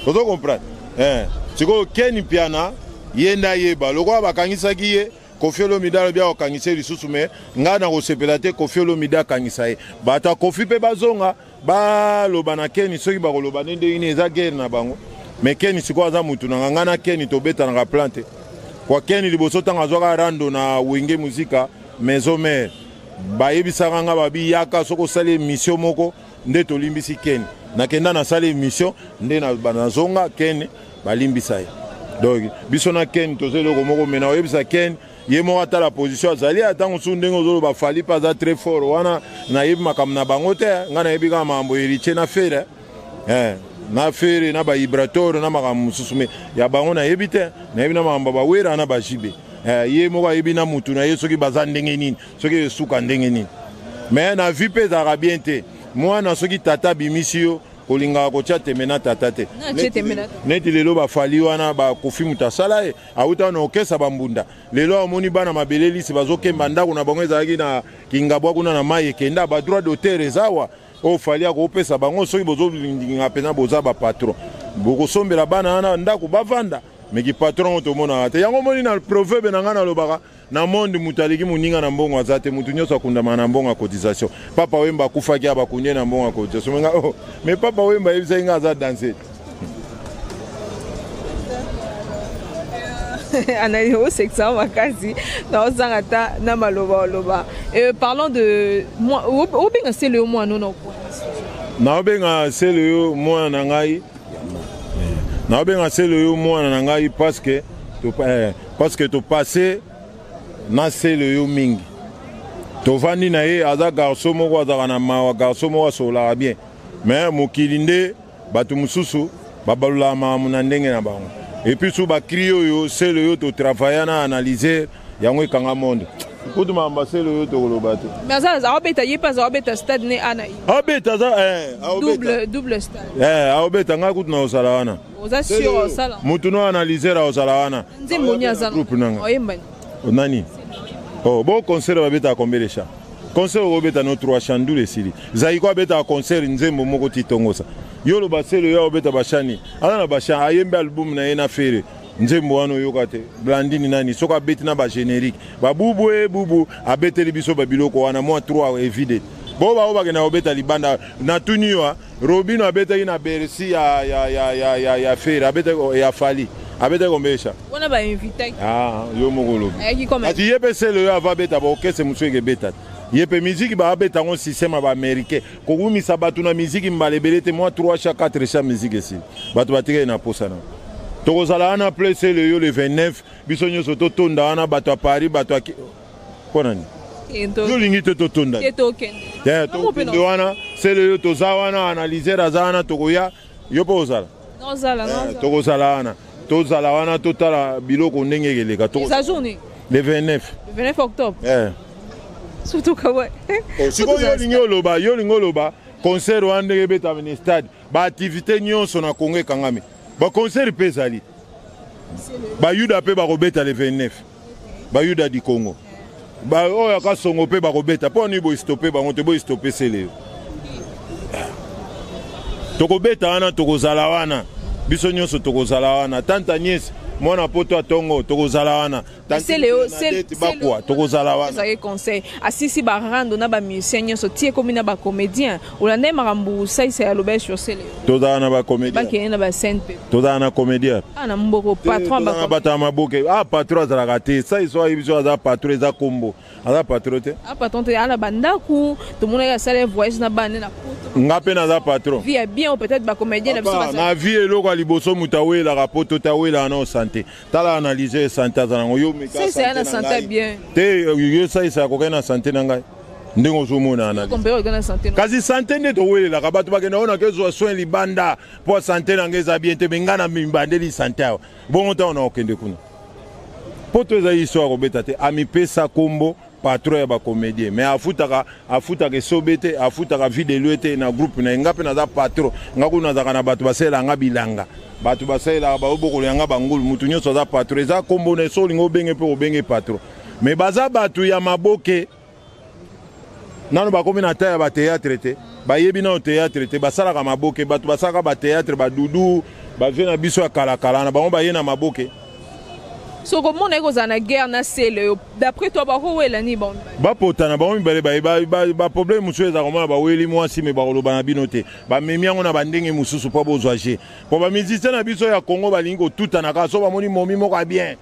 ozo comprendre eh sikoyo Ken Mpiana ye nde ayeba lokola bakangisaki ye Koffi Olomide alobi akokangisa ye lisusu me ngai nakosepela te Koffi Olomide akangisa ye bato ya Koffi mpe bazonga baloba na Ken soki bakoloba nde ndenge nini eza guerre na bango me Ken sikoyo aza mutu na ngai na Ken tobetanaka plan te kwa Ken liboso ntango azwaka rando na Wenge Musica Maison Mère bayebisaka nga babi yaka soki osali émission moko nde tolimbisi Ken nakenda nasali émission nde nazonga Ken balimbisa ye donc biso na Ken toza eloko moko me nakoyebisa Ken ye moko atala position azali ata mosusu ndenge ozoloba Fally mpe aza très fort wana nayebi makambo na bango te ngai nayebi kaka makambo Héritier na Ferre eh. Na Ferre na ba Ibrator na makambo mosusu me ya bango nayebi te. Nayebi na makambo ba Wera na ba JB. Eh, ye moko ayebi na mutu na ye soki baza ndenge nini, soki esuka ndenge nini. Mais na vie mpe ezalaka bien te. Mwana soki tata abimisi yo kolingaka kotya tembe na tata te. Neti lelo bafali wana bakofi moto asala ye awuta na okesa bambunda lelo amoni bana mabele lisi bazokemba ndako na bango ezalaki na kingabwa kuna na mai ekenda ba droit d'auteur eza awa oyo fali akopesa bango soki bozolinga mpenza boza bapatron bokosombela bana wana ndako bavanda me kipatron yango tomonaka te yango omoni na proverbe na ngai nalobaka na monde moto aleki moninga na mbongo aza te moto nyonso akundamaka na mbongo ya cotisation papa wemba akufaki ya bakundi ye na mbongo ya cotisation me oh, me papa wemba ayebisaki ngai aza danse Analyse osekisa makasi naozanga ata na maloba oloba. Euh, parlons de moi obenga sele yo mwana ono naobenga sele yo mwana na ngai naobenga sele yo mwana na ngai parce que eh, parce que topasse na sele yo mingi tovandi na ye aza garçon moko azalaka na mawa garçon moko asololaka bien mais mokili nde bato mosusu babalolaka makambo na ndenge na bango epuis su bakri oyo sele oyo totravailla na analyser yango ekanga monde kutu makambo ya sele oyo tokoloba te mais aza aobeta ye mpe aza aobeta stade ne ana aobeta aza eh, double double stade eh, aobeta ngai kutu na ozala wana oza sur osala mutu no analyser aozala wana nzembo ni aza groupe nanga oyemba nani oh bo concert babetaka combien de chants concert okobeta no 3 chants ndule esili zaiko abetaka concert nzembo moko ti tongosa yo loba selo yo obeta bashani aza na bashan ayembi album na ye na fere nzembo wana oyoka te blandini nani soki abeti na bagénérique babubu e bubu abeteli biso babiloko wana mwa 3 evide bo bao bakenda kobeta libanda natuni yo Robino abetaki na Bercy ya ya ya ya ya ya Ferre abetaki ya Fally abetaki combien de Wana ba invitaki. Ah yo moko olobi. Ayaki comme Ati ye pe sele yo ava beta ba orchestre mosusu ekebeta. Ye pe musique ba abeta ngo système ya ba américain. Kowumisa bato na musique mbala ebele te moi 3 chats 4 chats musique esili. Bato batikali na posa na. Tokozala wana place sele yo le 29 biso nyonso totonda wana bato ya Paris bato ya mpo na nini yo olingi te totonda te tokende wana sele yo toza wana analyser aza wana tokoya yo mpe ozala eh, tokozala wana tozala wana totala biloko ndenge ekeleka le 29 29 octobre eh. surtout kawa oh, sikoyo yo olingi oloba yo olingi oloba concert wana ndenge ebetami na stade baaktivité nyonso na congo ekangami baconcert mpe ezali bayuda mpe bakobeta le 29 bayuda di congo oyo ya kasongo mpe bakobeta mpo nini boestope bango te boestope sele tokobeta wana tokozala wana biso nyonso tokozala wana tante agnès mwana poto atongo tokozala wana bakwa tokozala wana conseil asisi barando na bamusicien nyonso ti ekomi na bacomédien olanda ye makambo saisa ya loba sur sele tozala na bacomédien bakende na bascène mpe tozala na comédien ah na mboko patron ba bato ya maboke ah patron azalaka te saiso ayebi so aza patron eza kombo aza patron te ah patron te ana bandako tomonaki asala voyage na bana na poto nga mpe naza patron vie ya bien ou peut-être bacomédien na biso na vie eloko ya liboso moto awelaka poto te awelaka na sante tala analyse sante aza nango yo meka na sante bien te yo saisa akokaki na sante na ngai ndenge ozomona analyse kasi sante nde towelelaka bato bakenda oyo nakezwa soin libanda mpo sante na ngai eza bien te me ngai na mibandeli sante awa bongo ntango na okende kuna poto eza histoire kobeta te amipesa kombo patron ya bacomédien mais afutaka afutaka esobe te afutaka vie de lue te na groupe na ye nga mpe naza patron nga kuna nazalaka na bato basalelaka nga bilanga bato basalelaka baobokola yanga bangulu motu nyonso aza patron eza kombo na ye so olingi obenge mpe obenge patron mais baza bato ya maboke nano bakomi na ta ya bateatre te bayebi nano teatre te basalaka maboke bato basalaka bateatre badudu bavie na biso ya kalakala na bango baye na maboke soki omona ye kozala na guerre na sele yo d'après toi bakowela nini bango bapotana bango mibale baproblème mosusu ezala komona baweli mwasi me bakoloba na bino te bamemi yango na bandenge mosusu mpo bozwa je mpo bamusicien na biso ya congo balingi kotutana kaka so bamoni momi moko ya bien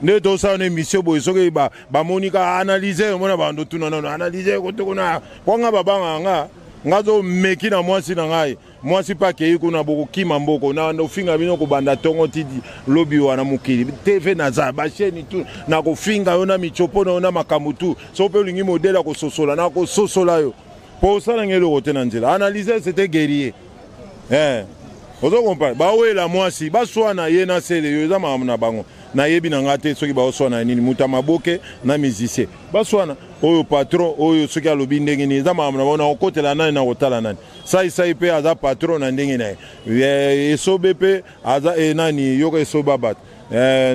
nde tosala na émission boye soki bamoni ka analyse omona bando tuna nano analyse kote kuna mpo nga babangaka nga nga zomeki na mwasi na ngai mwasi mpe akei kuna bokokima mboko na ofinga bino kobanda ntongo ti lobi wana mokili tv naza bachaine tu nakofinga yo na michopo na yo na makambo tu soki mpe olingi modele ya kososola nakososola yo mpo osalanga eloko te na nzela analyse c'était guerrier eh. Ozo comprendre? Bawela mwasi, baswana ye na sele yo eza makambo na bango. Nayebi na nga te soki baoswana nini, moto ya maboke na musicien. Baswana oyo patron oyo soki alobi ndenge nini eza makambo na bango, nakokotela nani nakotala nani. Sai sai pe aza patron na ndenge na ye. Esobe pe aza e nani yoka esoba bato.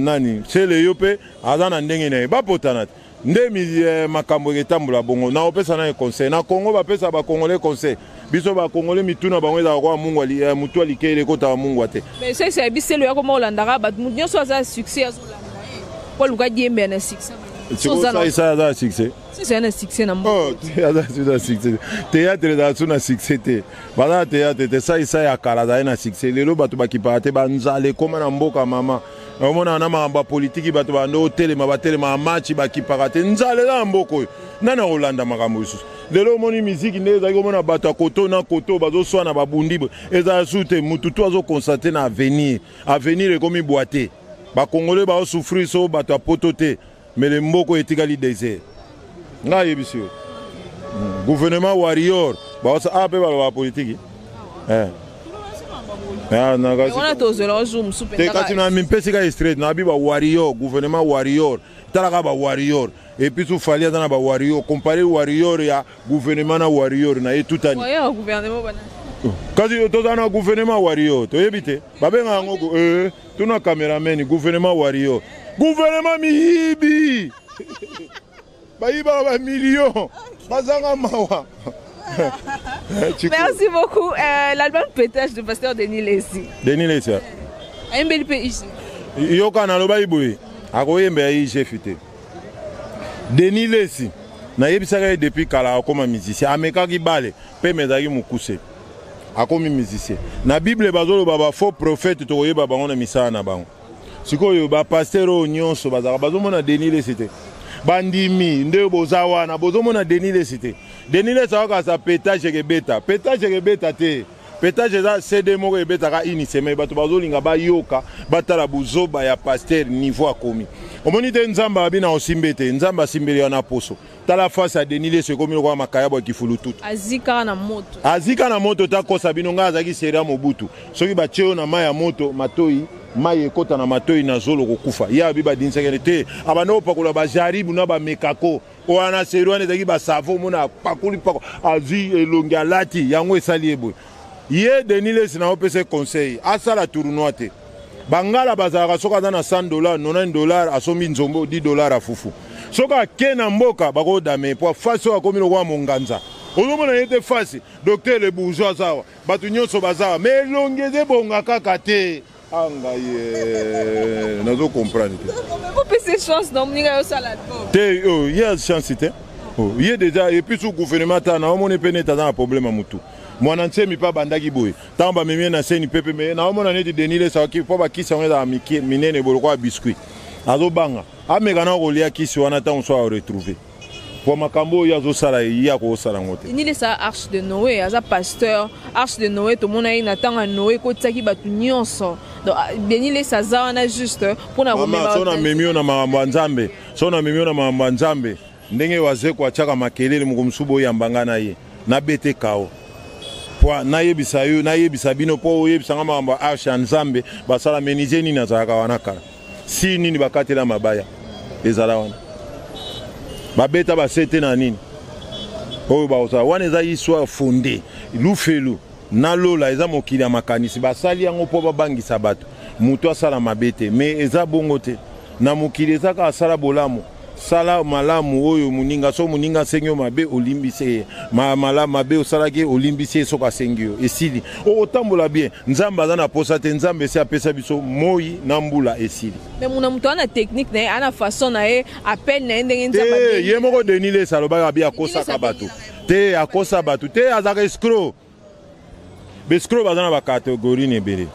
Nani sele yo pe aza na ndenge na ye. Bapotana te. Nde makambo eketambola bongo. Na opesa na conseil. Na Congo bapesa ba Congolais conseil. Biso ba Congolais mituna bango ezalaka kwa mungwa li, mutu alikele ekotaka mungwa te. Mais sai sai biselo ya koma olandaka bato mutu nyonso aza succès azolanda ye. Po aluka diembe na succès. Sai sai aza succès. Sai sai na succès na mboka. Oh, aza na succès. Théâtre ezala su na succès te. Baza na théâtre te. Sai sai ya kala azali na succès. Lelo bato bakipaka te banzala ekoma na mboka mama. Omona na makambo ya politiki bato bando otelema batelema match bakipaka te. Nzala eza na mboka oyo. Nani akolanda makambo lisusu? Lelo omoni miziki nde ezalaki komona bato ya koto na koto bazoswana babundi boye. Ezala su te, mutu tu azoconstate na avenir. Avenir ekomi boite. Ba Congolais baosouffrir so bato ya poto te. Mais le mboko etikali désert. Nga yebisi yo. Gouvernement warrior baosa a pe baloba politique. Eh. Ah, na kasi. Wana tozela jour musu Te kasi na mimpesi ka straight na bi ba warrior, gouvernement warrior. Talaka ba warrior. Et puis su fali aza na ba warrior, comparer warrior ya gouvernement na warrior na ye tout ani. Warrior gouvernement bana. Kasi tozala na gouvernement warrior, toyebi te. Babenga yango tuna cameraman gouvernement warrior. Gouvernement miyibi. Bayibaka ba millions. Bazanga mawa. Merci beaucoup. L'album Pétage de pasteur Denis Lessi. Denis Lessi. Ayembeli pe IG. Yoka na loba iboye. Akoyembe ya IGF te. Denis Lessi. Nayebisaka ye depuis kala akoma musicien. Amekaki bale pe mezaki mukuse. Akomi musicien. Na Bible bazoloba ba faux prophète tokoyeba bango na misala na bango. Sikoyo ba pasteur oyo nyonso bazaka bazomona Denis Lessi te. Bandimi nde boza wana bozomona Denis Lessi te. Denis Lessi akaka sa pétage ekebeta. Pétage ekebeta te. Pétage eza CD moko ebetaka une semaine bato bazolinga bayoka batala buzoba ya pasteur niveau akomi. Omoni te Nzambe abi na osimbe te. Nzambe asimbeli wana poso. Tala face ya Denis Lessi ekomi lokola makayabo ya kifulututu. Azika na moto. Azika na moto ta kosa bino nga azaki seri Mobutu. Soki batie yo na mai ya moto matoi mai ekota na matoi na zolo kokufa. Ya abi badinsakene te. Abanda opakola ba jaribu na ba mekako. Wana seri wana ezaki ba savon mona pakuli pako azui elongi alati yango esali ye boye. Ye Denis Lessi na opesa conseil asala tournoi te. Bangala bazalaka soki aza na $100, $90 asombi nzombo $10 ya fufu. Soki ake na mboka bakodame po face oyo akomi lokola monganza. Ozomona ye te face docteur le bourgeois awa bato nyonso bazawa mais elongi eza ebonga kaka te. Anga ye nazo comprendre te. Opesa chance na moninga yo sala album. Te oh ye chance te. Oh ye déjà et puis sous gouvernement ta na omoni pe neta na problème ya mutu. Mwana nsemi pa bandaki boye. Tango ba memie na seni pepe mais na omona neti Denis Lessi aki po ba kisi yango ezala mikie minene boye lokola biscuit. Azobanga. Ameka na kolia kisi wana tango so a retrouver. Po makambo oyo azosala ye akosala yango te. Denis Lessi Arche de Noé, aza pasteur. Arche de Noé tomona ye na tango ya Noé kotiaki bato nyonso. Donc Denis Lessi aza wana juste pona komema. Mama so na memio na makambo ya Nzambe. So na memio na makambo ya Nzambe. Ndenge wazeko atiaka makelele moko mosusu boyamba nga na ye. Na bete kao. Po nayebisa yo, nayebisa bino po oyebisa nga makambo ya arche ya Nzambe, basala menuisier nini azalaka wana kala. Si nini bakatela mabaya ezala wana. Babeta basete na nini? Oyo bakozala wana eza histoire fondée. Lufelu na lola eza mokili ya makanisi, basali yango po babangisa bato. Moto asala mabe te, mais eza bongo te. Na mokili eza kaka sala bolamu. Sala malamu oyo muninga so muninga asengi yo mabe olimbisi ye. Malamu mabe osalaki olimbisi ye soki asengi yo. Esili. Okotambola bien. Nzambe aza na posa te, Nzambe esi apesa biso moi na mbula esili. Mais muna moto ana technique na ye, ana façon na ye, appel na ye ndenge Nzambe abengi. Ye moko Denis Lessi alobaka abi akosaka bato. Te akosa bato te, azaka escroc. Bescroc baza na ba catégorie na ebele.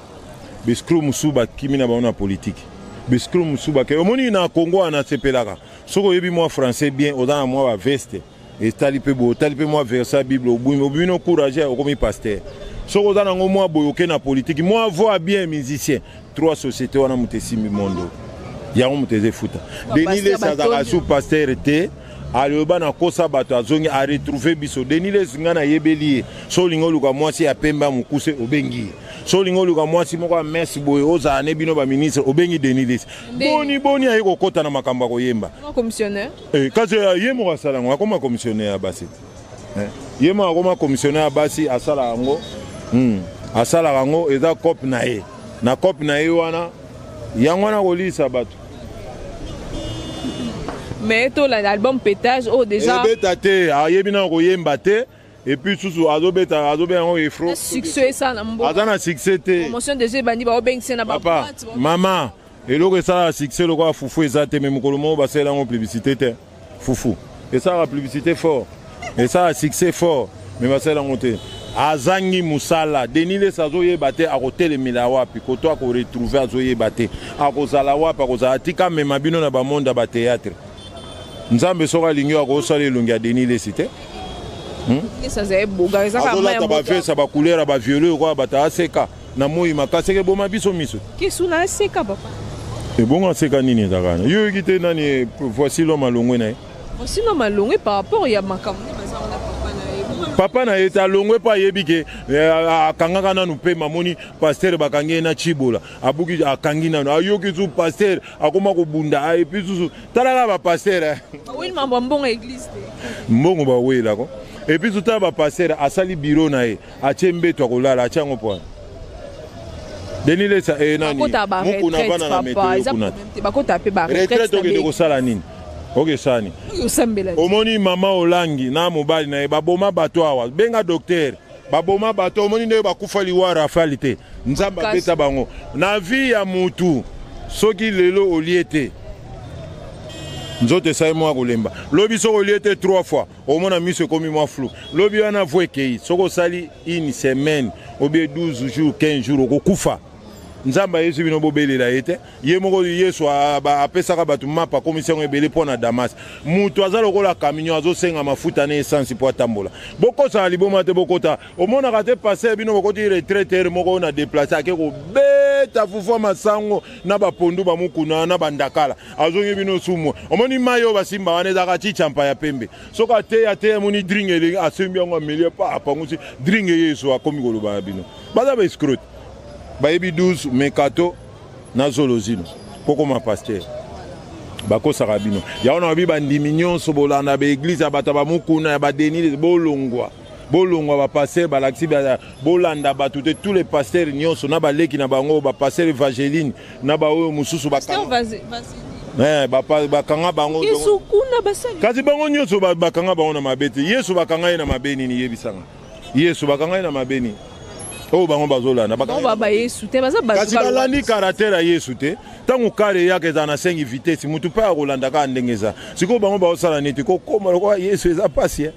Bescroc mosusu bakimi na bango na politique. Bescroc mosusu bakei. Omoni na Congo wana sepelaka. Soki oyebi mwa français bien, oza na mwa ba veste. Etali pe bo, otali pe mwa verset ya Bible, obimi, obimi no courage, okomi pasteur. Soki oza nango mwa boye oke na politique, mwa voix bien musicien. Trois sociétés wana moto esimbi mondo. Yango moto eza efuta. Denis Lessi azalaka sous pasteur te. Aloba nakosa bato, azongi aretrouve biso. Denis Lessi, ngai nayebeli ye. So olingi oluka mwasi ya pembe ya mokuse, obengi ye. So olingi oluka mwasi moko ya messe boye, ozala ne bino baministre, obengi Denis Lessi. Boni boni aye kokɔta na makambo ya koyemba? Commissionnaire. Eh, kasi ye moko asala yango, akoma commissionnaire ya basi. Eh, ye moko akoma commissionnaire ya basi, asala yango. Asalaka yango, eza cope na ye. Na cope na ye wana, yango wana kolisa bato. Mais tolanda album Pétage oyo déjà. Ebeta te, ayebi na koyemba te. Et puis susu azobeta, azobeta yango efro. Succès esala na mboka. Aza na succès te. Promotion déjà ebandi, baobengisa na papa, mama, eloko esalaka succès lokola fufu eza te. Me mokolo moko basalela yango publicité te. Fufu esalaka publicité fort, esalaka succès fort, me basalela yango te. Azangi mosala. Denis Lessi azoyeba te akotelemela wapi, koto akoretrouve, azoyeba te akozala wapi, akozala. Tika amema bino na bamonde ya bathéâtre. Nzambe soki alingi oyo akosala elongi ya Denis Lessi te. Azolata bavesa bacouleur ya baviole okoya bato aseka na moi makasi, eke eboma biso miso. Kesuna aseka, papa. Ebongo aseka nini? Ezaka wana yo oyoki te nani? Voici l'homme alongwe na ye. Voici l'homme alongwe par rapport ya makambo nde baza wana, papa na ye. Papa na ye te alongwe mpo ayebi ke akangaka nanu mpe mamoni pasteur bakangi ye na Chibola, abuki, akangi nanu, ayoki su pasteur akoma kobunda. Et puis susu talaka bapasteur. Baweli mambo ya mbongo ya église te. Mbongo bawelako. Et puis tala bapasteur, asali bureau na ye, atie mbeto, akolala, atie yango poana. Denis Lessi e nani Mukuna vana na météo kuna. Bakota mpe. Retraite, okende kosala nini? Okesala nini? Osambela. Omoni mama Olangi na mobali na ye baboma bato awa, benga docteur, baboma bato. Omoni ndenge bakufa liwa rafale te? Nzambe abeta bango na vie ya mutu. Soki lelo olie te, nzoto esali mwa kolemba. Lobi soki olie te trois fois, omona miso ekomi mwa flou. Lobi wana vo ekei. Soki osali une semaine obie 12 jours, 15 jours, okokufa. Nzambe ayesi bino, bobelela ye te. Ye moko Yesu apesaka bato mapa, akomisi yango ebele mpo na Damas. Moto aza lokola camion, azosenga mafuta na essence mpo atambola. Bokosala liboma te, bokota. Omonaka te pasteur bino bokoti retraite heure moko oyo na déplace, ake kobeta fufu masango na bapondu bamukuna na bandakala, azongi bino sumwa. Omoni mai oyo basimba wana ezalaka chichampa ya pembe. Soki ateya ateya, amoni drink elengi, asembi yango, amelia pa, apangusi drink. Yesu akomi koloba na bino, baza baescrocs, bayebi 12 mekato na zolozino kokoma pasteur. Bakosaka bino. Yango na babi, bandimi nyonso bolanda baéglise ya bato ya bamukuna, ya baDenis, bolongwa, bolongwa. Bapasteur balakisi, bolanda bato te. Tous les pasteurs nyonso na baleki na bango, bapasteur Evangeline na baoyo mosusu, bakanga bango. Kasi bango nyonso bakanga bango na mabe te. Yesu bakanga ye na mabe nini? Yebisanga, Yesu bakanga ye na mabe nini oyo bango bazolanda? Kasi balandi caractère ya Yesu te. Ntango kare eyaka, ezala na 5 vitesse, motu mpe akolanda kaka ndenge eza. Sikoyo bango baosala neti kokóma lokola Yesu, eza pasi.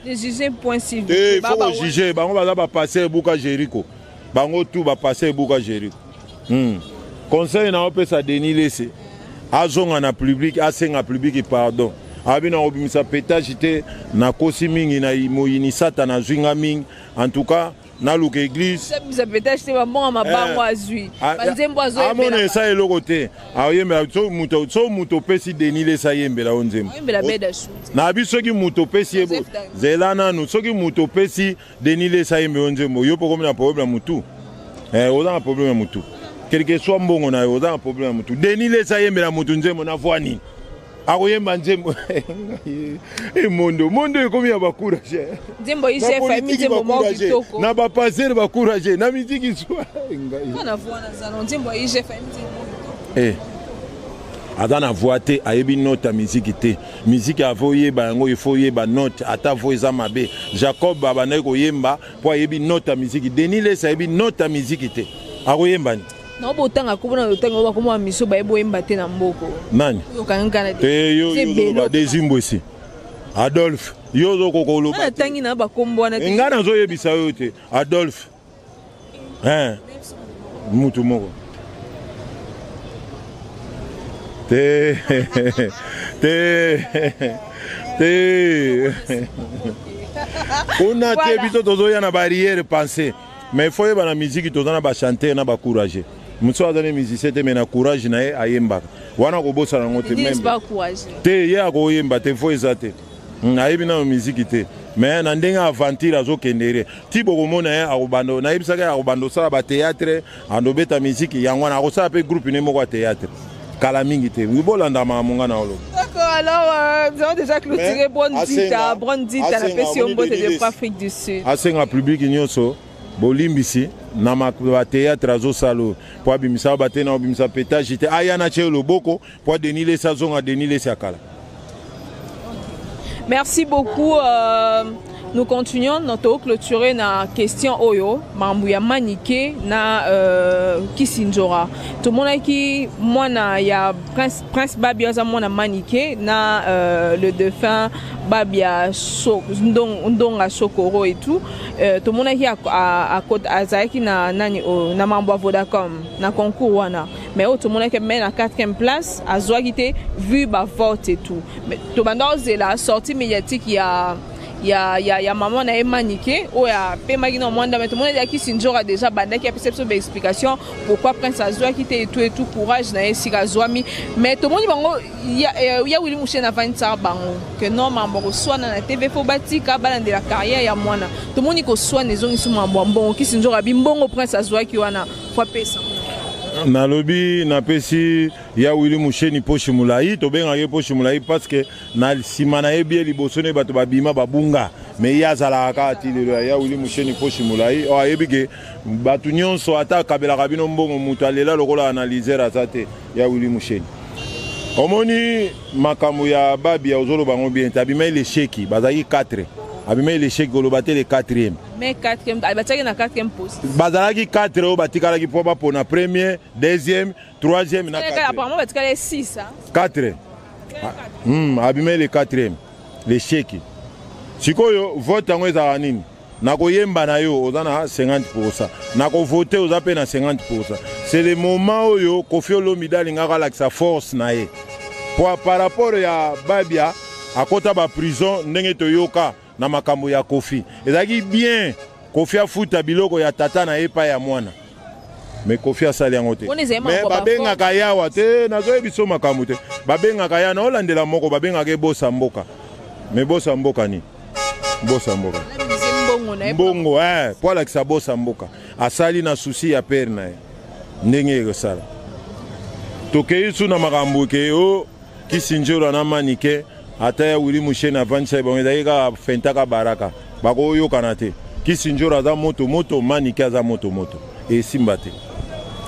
Faut kojuger bango. Baza bapasteur ebuka Jericho, bango tu bapasteur ebuka Jericho. Conseil na opesa Denis Lessi, azonga na public, asenga public pardon. Abi na kobimisa pétage te, nakosi mingi na moyini Satana, azwi nga mingi. En tout cas naluka église. Pétage te, bambongo mabango azwi, banzembo. Amona esa eloko te, ayembela. So moto opesi Denis Lessi ayembela yo nzembo nabi, soki moto opesi ye, zela nanu, soki moto opesi Denis Lessi ayembe yo nzembo, yo mpo komi na problème ya motu. Oza na problème ya motu, quelque soit mbongo na yo, oza na problème ya motu. Denis Lessi ayembela motu nzembo na voix nini? Akoyemba nzembo emondo mondo ekomi ya bacourage. Nzembo IGF ayembi nzembo moko kitoko. Na bapasteur bacourage na miziki swa. Nzembo ya IGF ayembi nzembo moko kitoko. Aza na voix te, ayebi note ya miziki te. Miziki avo oyeba yango, ifo oyeba note, ata voix eza mabe. Jacob abandaki koyemba mpo ayebi note ya miziki. Denis Lessi ayebi note ya miziki te, akoyemba nini? Na botanga komona otanga bakoma miso, bayebi oyemba te na mboko. Nani te? Yo Desimbwesi Adolphe, yo ozokoka oloba? Natangi na bakombo wana. Ngai nazoyebisa yo te, Adolphe, mutu moko te te te kuna te. Biso tozoya na barrière pensée, mais faut yeba na musique toza na bachanteur na bacourage. Mosu aza ne musicien te, mais na courage na ye ayembaka. Wana kobosana yango te. Te, ye akoyemba te, fo eza te. Ayebi nano miziki te, mais na ndenge aventure azokendere ti bokomona ye akobanda. Nayebisaka ye akobanda osala bateatre, andobeta miziki yango wana, akosala mpe groupe ne moko ya teatre kala mingi te. Bolanda makambo nga na oloba. D'accord, alors nous avons déjà clôturé. Brondita, Brondita, la PC Ombote de Afrique du Sud. Asenga public nyonso bolimbisi na bateatre azosala oyo mpo abimisa bate na obimisa petage te, aya na tie loboko mpo Denis Lesi azonga Denis Lesi ya kala. Merci beaucoup. Nous continuons notre clôturer na question oyo mambu ya Manike na Kisinjora. Tomonaki mwana ya Prince, Prince Babia aza mwana Manike na le défunt Babia so, Ndonga Sokoro et tout. Tomonaki azalaki na nani oyo na mambo ya Vodacom na concours wana. Mais oyo tomonaki mais na 4e place azwaki te vu ba vote et tout. Mais tobanda ozela sortie médiatique ya maman na ye Manike oyo apemaki na mwanda, mais tomoni ezalaki Sinjora déjà bandaki apesa biso baexplication pourquoi Prince azwaki te et tout et tout, courage na ye esika azwami. Mais tomoni bango ya Willy Musheni avandisaka bango que non, mambo koswana na TV fo batika balandela carrière ya mwana. Tomoni koswana ezongisi mambo ya mbongo. Kisinjora abi mbongo Prince azwaki wana fo apesa. Nalobi napesi ya Willy Musheni poche molai, tobengaki poche molai parce que na nsima nayebi ye liboso ne bato babima babunga, mais ye azalaka kaka ti lelo. Ya Willy Musheni poche molai oyo ayebi ke bato nyonso ata akabelaka bino mbongo, moto alela lokola analyseur aza te. Ya Willy Musheni, omoni makambo ya Babia ozoloba yango bien te. Abima elesheki, bazalaki 4, abima elesheki, koloba te le 4e. Mais 4e batiaki na 4e position. Bazalaki 4 oyo batikalaki mpo bapona premier, deuxième, troisième na quatrième. Apparemment batikali 6. 4. Abima le 4e lesheki. Sikoyo vote yango ezalaka nini? Nakoyemba na yo oza na 50, nakovote oza mpe na 50. C'est le moment oyo Kofi Olomide alingaka alakisa force na ye po par rapport ya Babia akota baprison ndenge toyoka na makambo ya Kofi. Ezalaki bien Kofi afuta biloko ya tata na ye epai ya mwana, mais Kofi asali yango te. Mais babengaka yawa te, nazoyebi so makambo te. Babengaka ya naolandela moko, babengaka ebosa mboka, mais bosa mboka nini? Bosa mboka mbongo po alakisa bosa mboka asali na susi ya pere na ye ndenge ekosala. Tokei su na makambo ke o Kisinjora na Manike, ata ya Willy Musheni avandisa ye bango, ezalaki kaka fentaka baraka, bakoyokana te. Kisinjora aza moto moto, Manike aza moto moto, esimba te.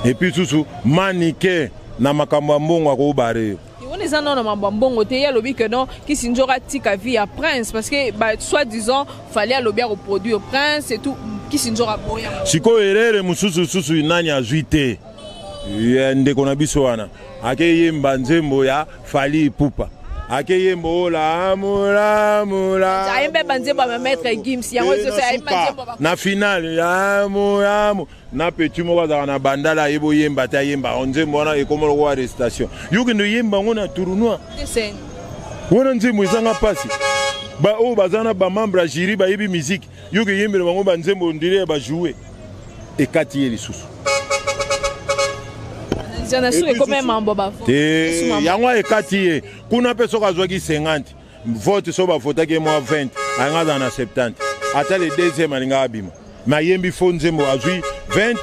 Et puis susu Manike na makambo ya mbongo akobare yo. Wana eza nano mambo ya mbongo te. Ye alobi que non, Kisinjora atika vie ya Prince parce que ba soit disant Fally alobi akoproduire Prince et tout, Kisinjora boya. Sikoyo erere mosusu susu nani azwi te ya ndeko na biso wana akeyemba nzembo ya Fally Ipupa, akeyemba olamulamu. Ayembe banzembo ya Maître Gims yango. Na finale yamu yamu na petit moko azalaka na bandala, ayebi oyemba te, ayemba nzembo wana ekoma lokola arrestation. Yokende oyemba yango na tournoi wana, nzembo ezanga mpasi. Oyo baza na bamembre ya jury bayebi musique, yoki eyembela bango banzembo ondire ya bajoue, ekati ye lisusu. Te, yango ekati ye kuna mpe. Soki azwaki 50 vote, so bavotaki ye mwa 20, alinga azala na 70, ata le deuxième alingaka abima. Mais ayembi fo nzembo, azwi 20,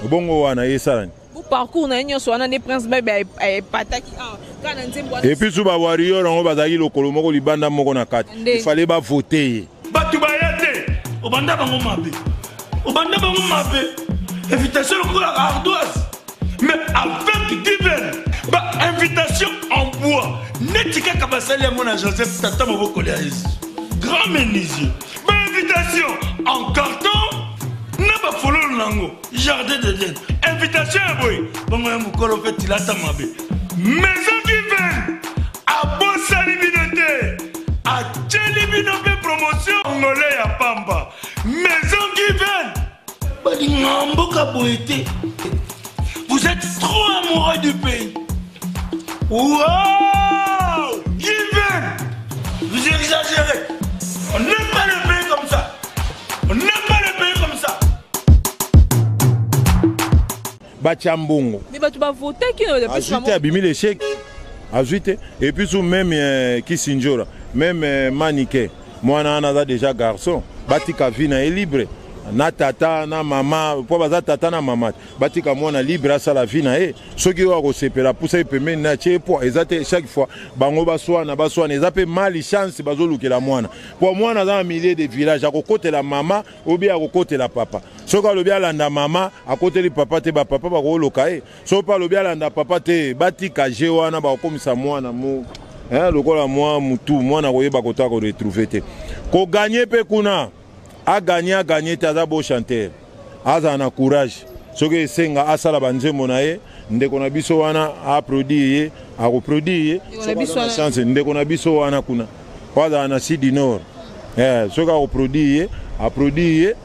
bongo wana esalani. Parcours na ye nyonso wana nde Prince Babe epataki kaka na nzembo. Et puis su bawarrior yango bazalaki lokolo moko libanda, moko na kati, ifale bavote ye. Bato baya te, obanda bango mabe, obanda bango mabe, invitation lokola ardoise, mais avec given bainvitation en bois neti kaka basali yango na Joseph tata mobokoli ya Yesu, grand menuisier, bainvitation en carton na bafololo nango jardin d'Eden, invitation ya boye bongo ya mokolo mpe tilata mabe. Maison Given abosani bino te, atieli bino mpe promotion ngole ya pamba. Maison Given balinga mboka boye te. Vous êtes trop amoureux du pays. Wow, Given, vous exagérez. On n'aime pas le pays comme ça, on n'aime pas le pays comme ça. Batya mbongo. Mais bato bavotaki. Azwi te, abimi l'échec, azwi te. Et puis su même Kisinjora Meme euh, Manike mwana wana aza deja garçon, batika vie na ye libre na tata na mama mpo baza tata na mama, batika mwana libre asala vie na ye. Soki oyo akosepela, pusa ye pembeni na atie ye poids. Eza te chaque fois bango baswana baswana, eza mpe mali chance bazolukela mwana, mpo mwana aza na milieu de village, akokotela mama obi akokotela papa. Soki alobi alanda mama, akoteli papa te, bapapa bakoloka ye. Soki mpe alobi alanda papa te, batika je wana, bakokomisa mwana mo eh, lokola mwa mutu mwana koyeba kota koretrouve te, koganye mpe kuna aganye aganye te. Aza beau chanteur, azala na courage. Soki esenga asala banzembo na ye, ndeko na biso wana aproduire ye, akoproduire ye. Chance ndeko na biso wana kuna po azala na sud du nord, eh, soki akoproduire ye, aproduire ye,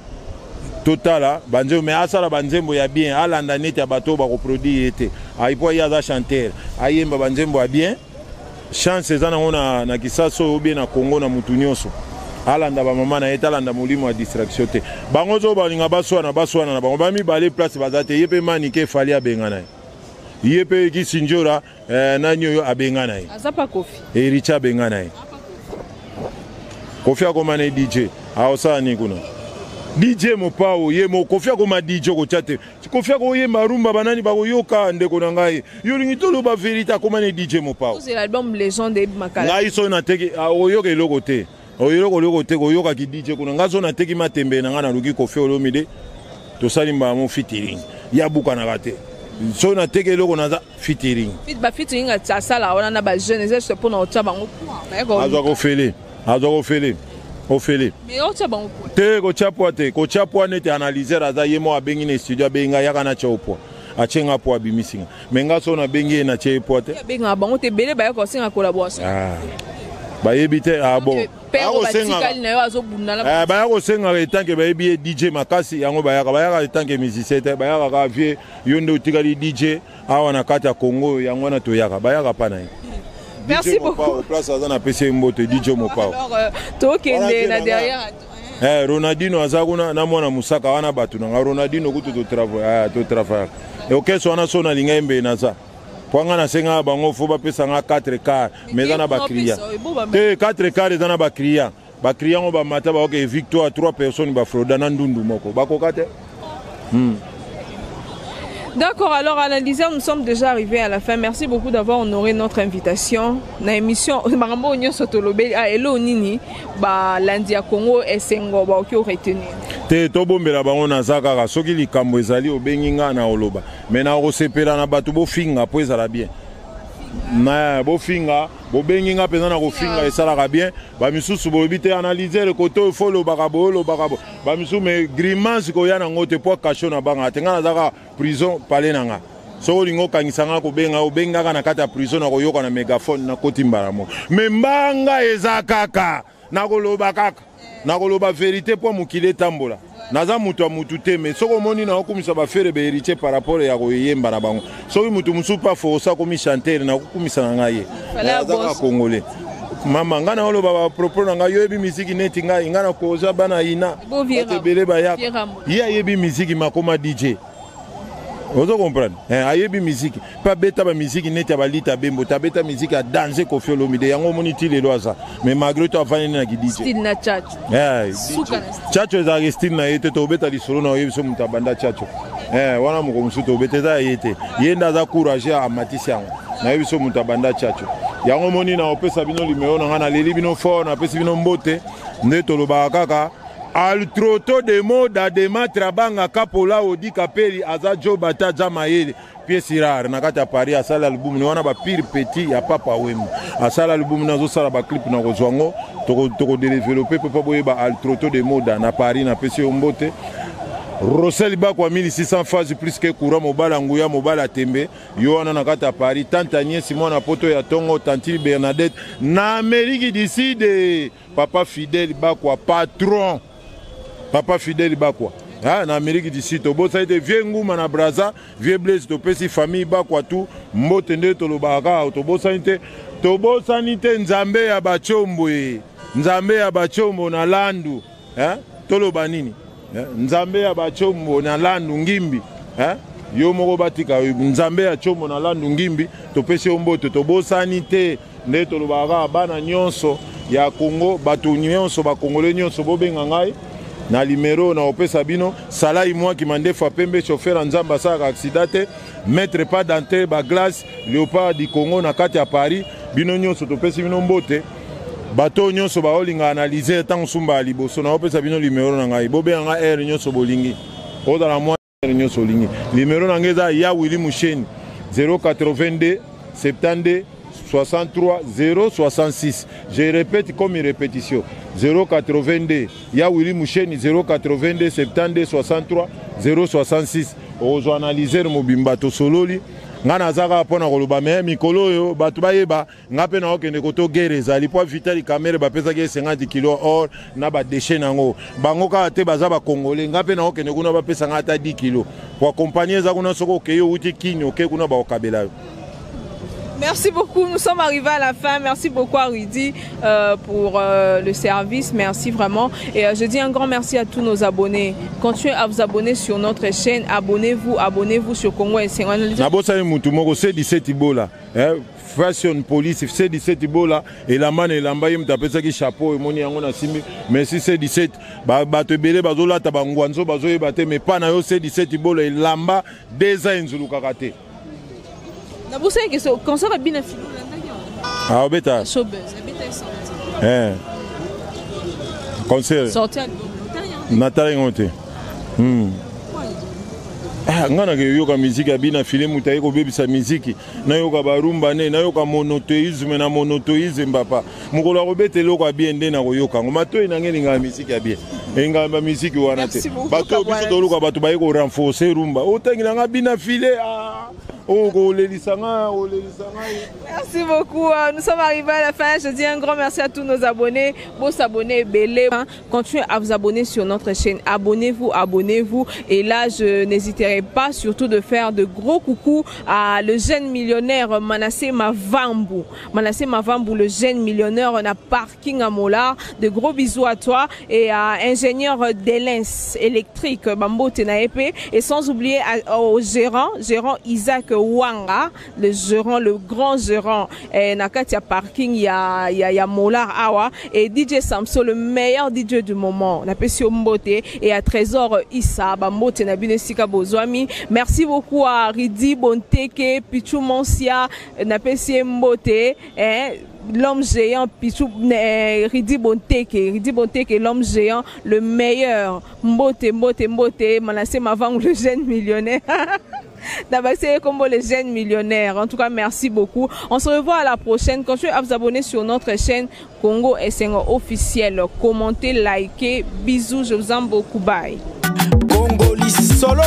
totala banzembo. Mais asala banzembo ya bien, alanda neti ya bato oyo bakoproduire ye te, po ye aza chanteur, ayemba banzembo ya bien. Chance eza nango na, na Kisasa oyo obie na Congo na mutu nyonso alanda bamama na ye te, alanda molimo ya distraction te. Bango zo balinga baswana, baswana na bango bamibale, place baza te. Ye mpe Manike efali abenga na ye, ye mpe Kisinjora eh, nani oyo abenga na ye, aza pa Kofi Ericha abenga na ye. Kofi akoma na ye DJ, aosala nini kuna? DJ Mopao ye mo Kofi akoma DJ, okotya te Kofi akoyemba rumba, banani bakoyoka? Ndeko na ngai, yo olingi toloba verité, akoma ne DJ Mopao. Album Légende ebima. Ngai soki nateki, oyoka eloko te, oyoka eloko te, koyokaki DJ kuna. Ngai soki nateki matembe na ngai, naluki Kofi Olomide, tosali mbala mo featuring, ya bukanaka te. Soki nateki eloko, naza featuring. Ba featuring asala wana na ba jeune eza juste mpona otya bango. Azwa kofele, azwa kofele, ofele. Mais otya bango te, kotya poa te, kotya poa neti analyseur aza ye moko abengi na studio, abengi ngai, yaka natya yo poa, atie nga poa, abimisi nga. Mais nga so nabengi ye, natie ye poa te. Abengaka bango te, ebele bayaka kosenga collaboration. Ah. Bayebi te. Ah bon, baya kosengaka etanke bayebi ye DJ makasi yango, bayaka bayaka etanke musicien te, bayaka kaka vie yo nde otikali DJ awa na kati ya Congo, yango wana toyaka, bayaka pa na ye. Merci beaucoup. Place aza, napesi ye mbote, DJ Mopao. Tokende na derrière. Eh, Ronaldinho aza kuna na mwana mosaka wana, bato na nga. Ronaldinho kutu totravaillaka orchestre wana. So nalinga ye mbe naza po nga nasengaka bango fo bapesa nga 4 car, mais eza na baclient te. 4 car eza na baclient, baclient ngo bamata, baoke victoire 3 personnes, bafroda na ndundu moko, bakoka te. D'accord, alors analyseur, nous sommes déjà arrivés à la fin. Merci beaucoup d'avoir honoré notre invitation. Na émission, makambo nyonso tolobeli, ah elo nini ba landi ya Congo Esengo ba oki retenir? Te, tobombela bango, naza kaka. Soki likambo ezali, obengi nga na oloba. Mais na kosepela na bato bofinga po ezala bien. Na bofinga, bobengi nga mpenza na kofinga, esalaka bien. Bamisusu bolobi te, analyseur kote oyo fo olobaka boye, olobaka boye. Bamisusu me grimace koya nango te, po kasho na bangaka te. Nga nazaka prison pale na nga. Soki olingi okangisa nga, kobenga, obengaka na kati ya prison, na koyoka na mégaphone, nakoti mbala moko. Me mbanga eza kaka nakoloba, kaka nakoloba vérité mpo mokili etambola. Naza moto ya mutu te, me soki omoni nakokumisa baFerre, baHéritier par rapport ya koyemba na bango, soki motu mosusu mpe aforsa akomi chanteur, nakokumisa na ngai ye. Aza kaka congolais. Mama, ngai naoloba bapropos na ngai, yo oyebi miziki neti ngai. Ngai nakoza bana ina, bato ebele bayaka. Ye ayebi miziki, makoma DJ, ozo comprendre eh, ayebi miziki mpe abeta bamiziki neti ya balita bembo te, abeta miziki ya danger. Kofi Olomide yango omoni ti lelo aza, mais malgré to avandi na ki DJ. Na Tchatcho. Tchatcho ezalaka style na ye te. Tobeta lisolo na oyebi so moto abanda Tchatcho wana, moko mosusu tobeta eza ya ye te. Ye nde aza courage, amatisi yango. Nayebi so moto abanda Tchatcho yango omoni. Na opesa bino limero na ngai, naleli bino fort, napesi bino mbote. Nde tolobaka kaka altroto de moda de matra banga kapola odi kapeli aza joba te, aza mayele, pièce rare na kati ya Paris. Asali album ni wana, bapire petit ya Papa Wemba. Asali album ni, azosala baclip na kozwa yango, tokodévelopper mpe mpo boyeba altroto de moda na Paris. Napesi yo mbote, Rosel Bakwa 1600 phase plus que courant, mobala nguya, mobala tembe, yo wana na kati ya Paris. Tante Agnès mwana poto ya tongo, tantine Bernadette na Amérique du Sud, papa Fidèle Bakwa, patron papa Fidèle Bakwa, ah, na Amérique du Sud. Tobosani te vieux Nguma na Braza, vieux Blaise, topesi famille Bakwa tu mbote. Nde tolobaka kaka, tobosani te, tobosani te. Nzambe ya bacombo ye, Nzambe ya bacombo na landu eh? Toloba nini eh? Nzambe ya bacombo na landu ngimbi eh? Yo moko batika Nzambe ya combo na landu ngimbi, topesi yo mbote. Tobosani te, nde tolobaka kaka bana nyonso. ya Congo, bato nyonso, bakongole nyonso, bobenga ngai na limero na opesa bino. Salai Mwaki Mandefa Pembe, chauffeur ya Nzambe, asalaka accident te. Maître pas dante baglace, Léopard du Congo na kati ya Paris. Bino nyonso topesi bino mbote. Bato oyo nyonso baolinga analyse ntango sumba ya liboso, naopesa bino limero na ngai. Bobenga ngai heure nyonso bolingi, ozala mwa heure nyonso olingi. Limero na ngai eza ya Willi Musheni, 082 72 63 066. Je répète comme une répétition: 082, ya Willi Musheni, 082 72 63 066. Okozwa analyser mobimba, tosololi. Ngai naza kaka mpo na koloba, me mikolo oyo bato bayeba nga mpe naokende koto guerre ezali mpo Vital Kamerhe bapesaki ye 50 kilo or na badéchets nango. Bango kaka te baza bacongolais. Nga mpe naokende kuna, bapesa nga ata 10 kilo po compagnie eza kuna. Soki okei, outi Kini, oke kuna, bakokabela yo. Merci beaucoup. Nous sommes arrivés à la fin. Merci beaucoup à Rudy pour le service. Merci vraiment. Et je dis un grand merci à tous nos abonnés. Continuez à vous abonner sur notre chaîne. Abonnez-vous, abonnez-vous sur Congo Esengo. Nabosani mutu moko, C17 Bola, eh, Fashion Police C17 Bola, elamba na elamba, ye moto apesaki chapeau. Emoni yango na simbi. Merci C17. Bato ebele bazolata bangwanzo, bazoyeba te, mais pa na yo C17 Bola, elamba deza enzulukaka te. Nabosani question, concert abina filo. Ah, obeta Showbuzz abeta sorti. Eh. Concert. Sorti album. Natala yango te. Ah, nga nakeyoka miziki abina file, moto aye kobebisa miziki. Nayoka barumba ne, nayoka monothéisme na monothéisme. Papa, mokolo akobeta eloko ya bien nde nakoyoka yango. Matoi nange elingaka miziki ya bien, elingaka bamiziki wana te. Merci beaucoup, Bato oyo biso Kabwana. toluka bato baye korenforcer rumba. Otangela nga bina file, ah, oyo kolelisa nga, olelisa ngai. Merci beaucoup. Nous sommes arrivés à la fin. Je dis un grand merci à tous nos abonnés. Bon s'abonner, belé. Continuez à vous abonner sur notre chaîne. Abonnez-vous, abonnez-vous. Et là, je n'hésiterai pas surtout de faire de gros coucous à le jeune millionnaire Manassé Mavambu. Manassé Mavambu, le jeune millionnaire, on a parking à Mollard. De gros bisous à toi et à ingénieur Delens électrique Bambo Tenaepe. Et sans oublier au gérant, gérant Isaac Wanga, le gérant, le grand gérant. Et na kati ya parking, il y a Mollard awa. Et DJ Samso, le meilleur DJ du moment. Napesi yo mbote. Et à Trésor Issa, bambote na bino esika bozwami. Merci beaucoup à Ridi Bonteke, Pichou Monsia, napesi mbote. Hein, l'homme géant Pichou, Ridi Bonteke, Ridi Bonteke, l'homme géant, le meilleur. Mbote, mbote, mbote, Manassé Mavang, le jeune millionnaire. D'abord, comme les jeunes millionnaires. En tout cas, merci beaucoup. On se revoit à la prochaine. Continuez à vous abonner sur notre chaîne Congo Esengo officiel. Commentez, likez. Bisous, je vous aime beaucoup. Bye. Congo Solo.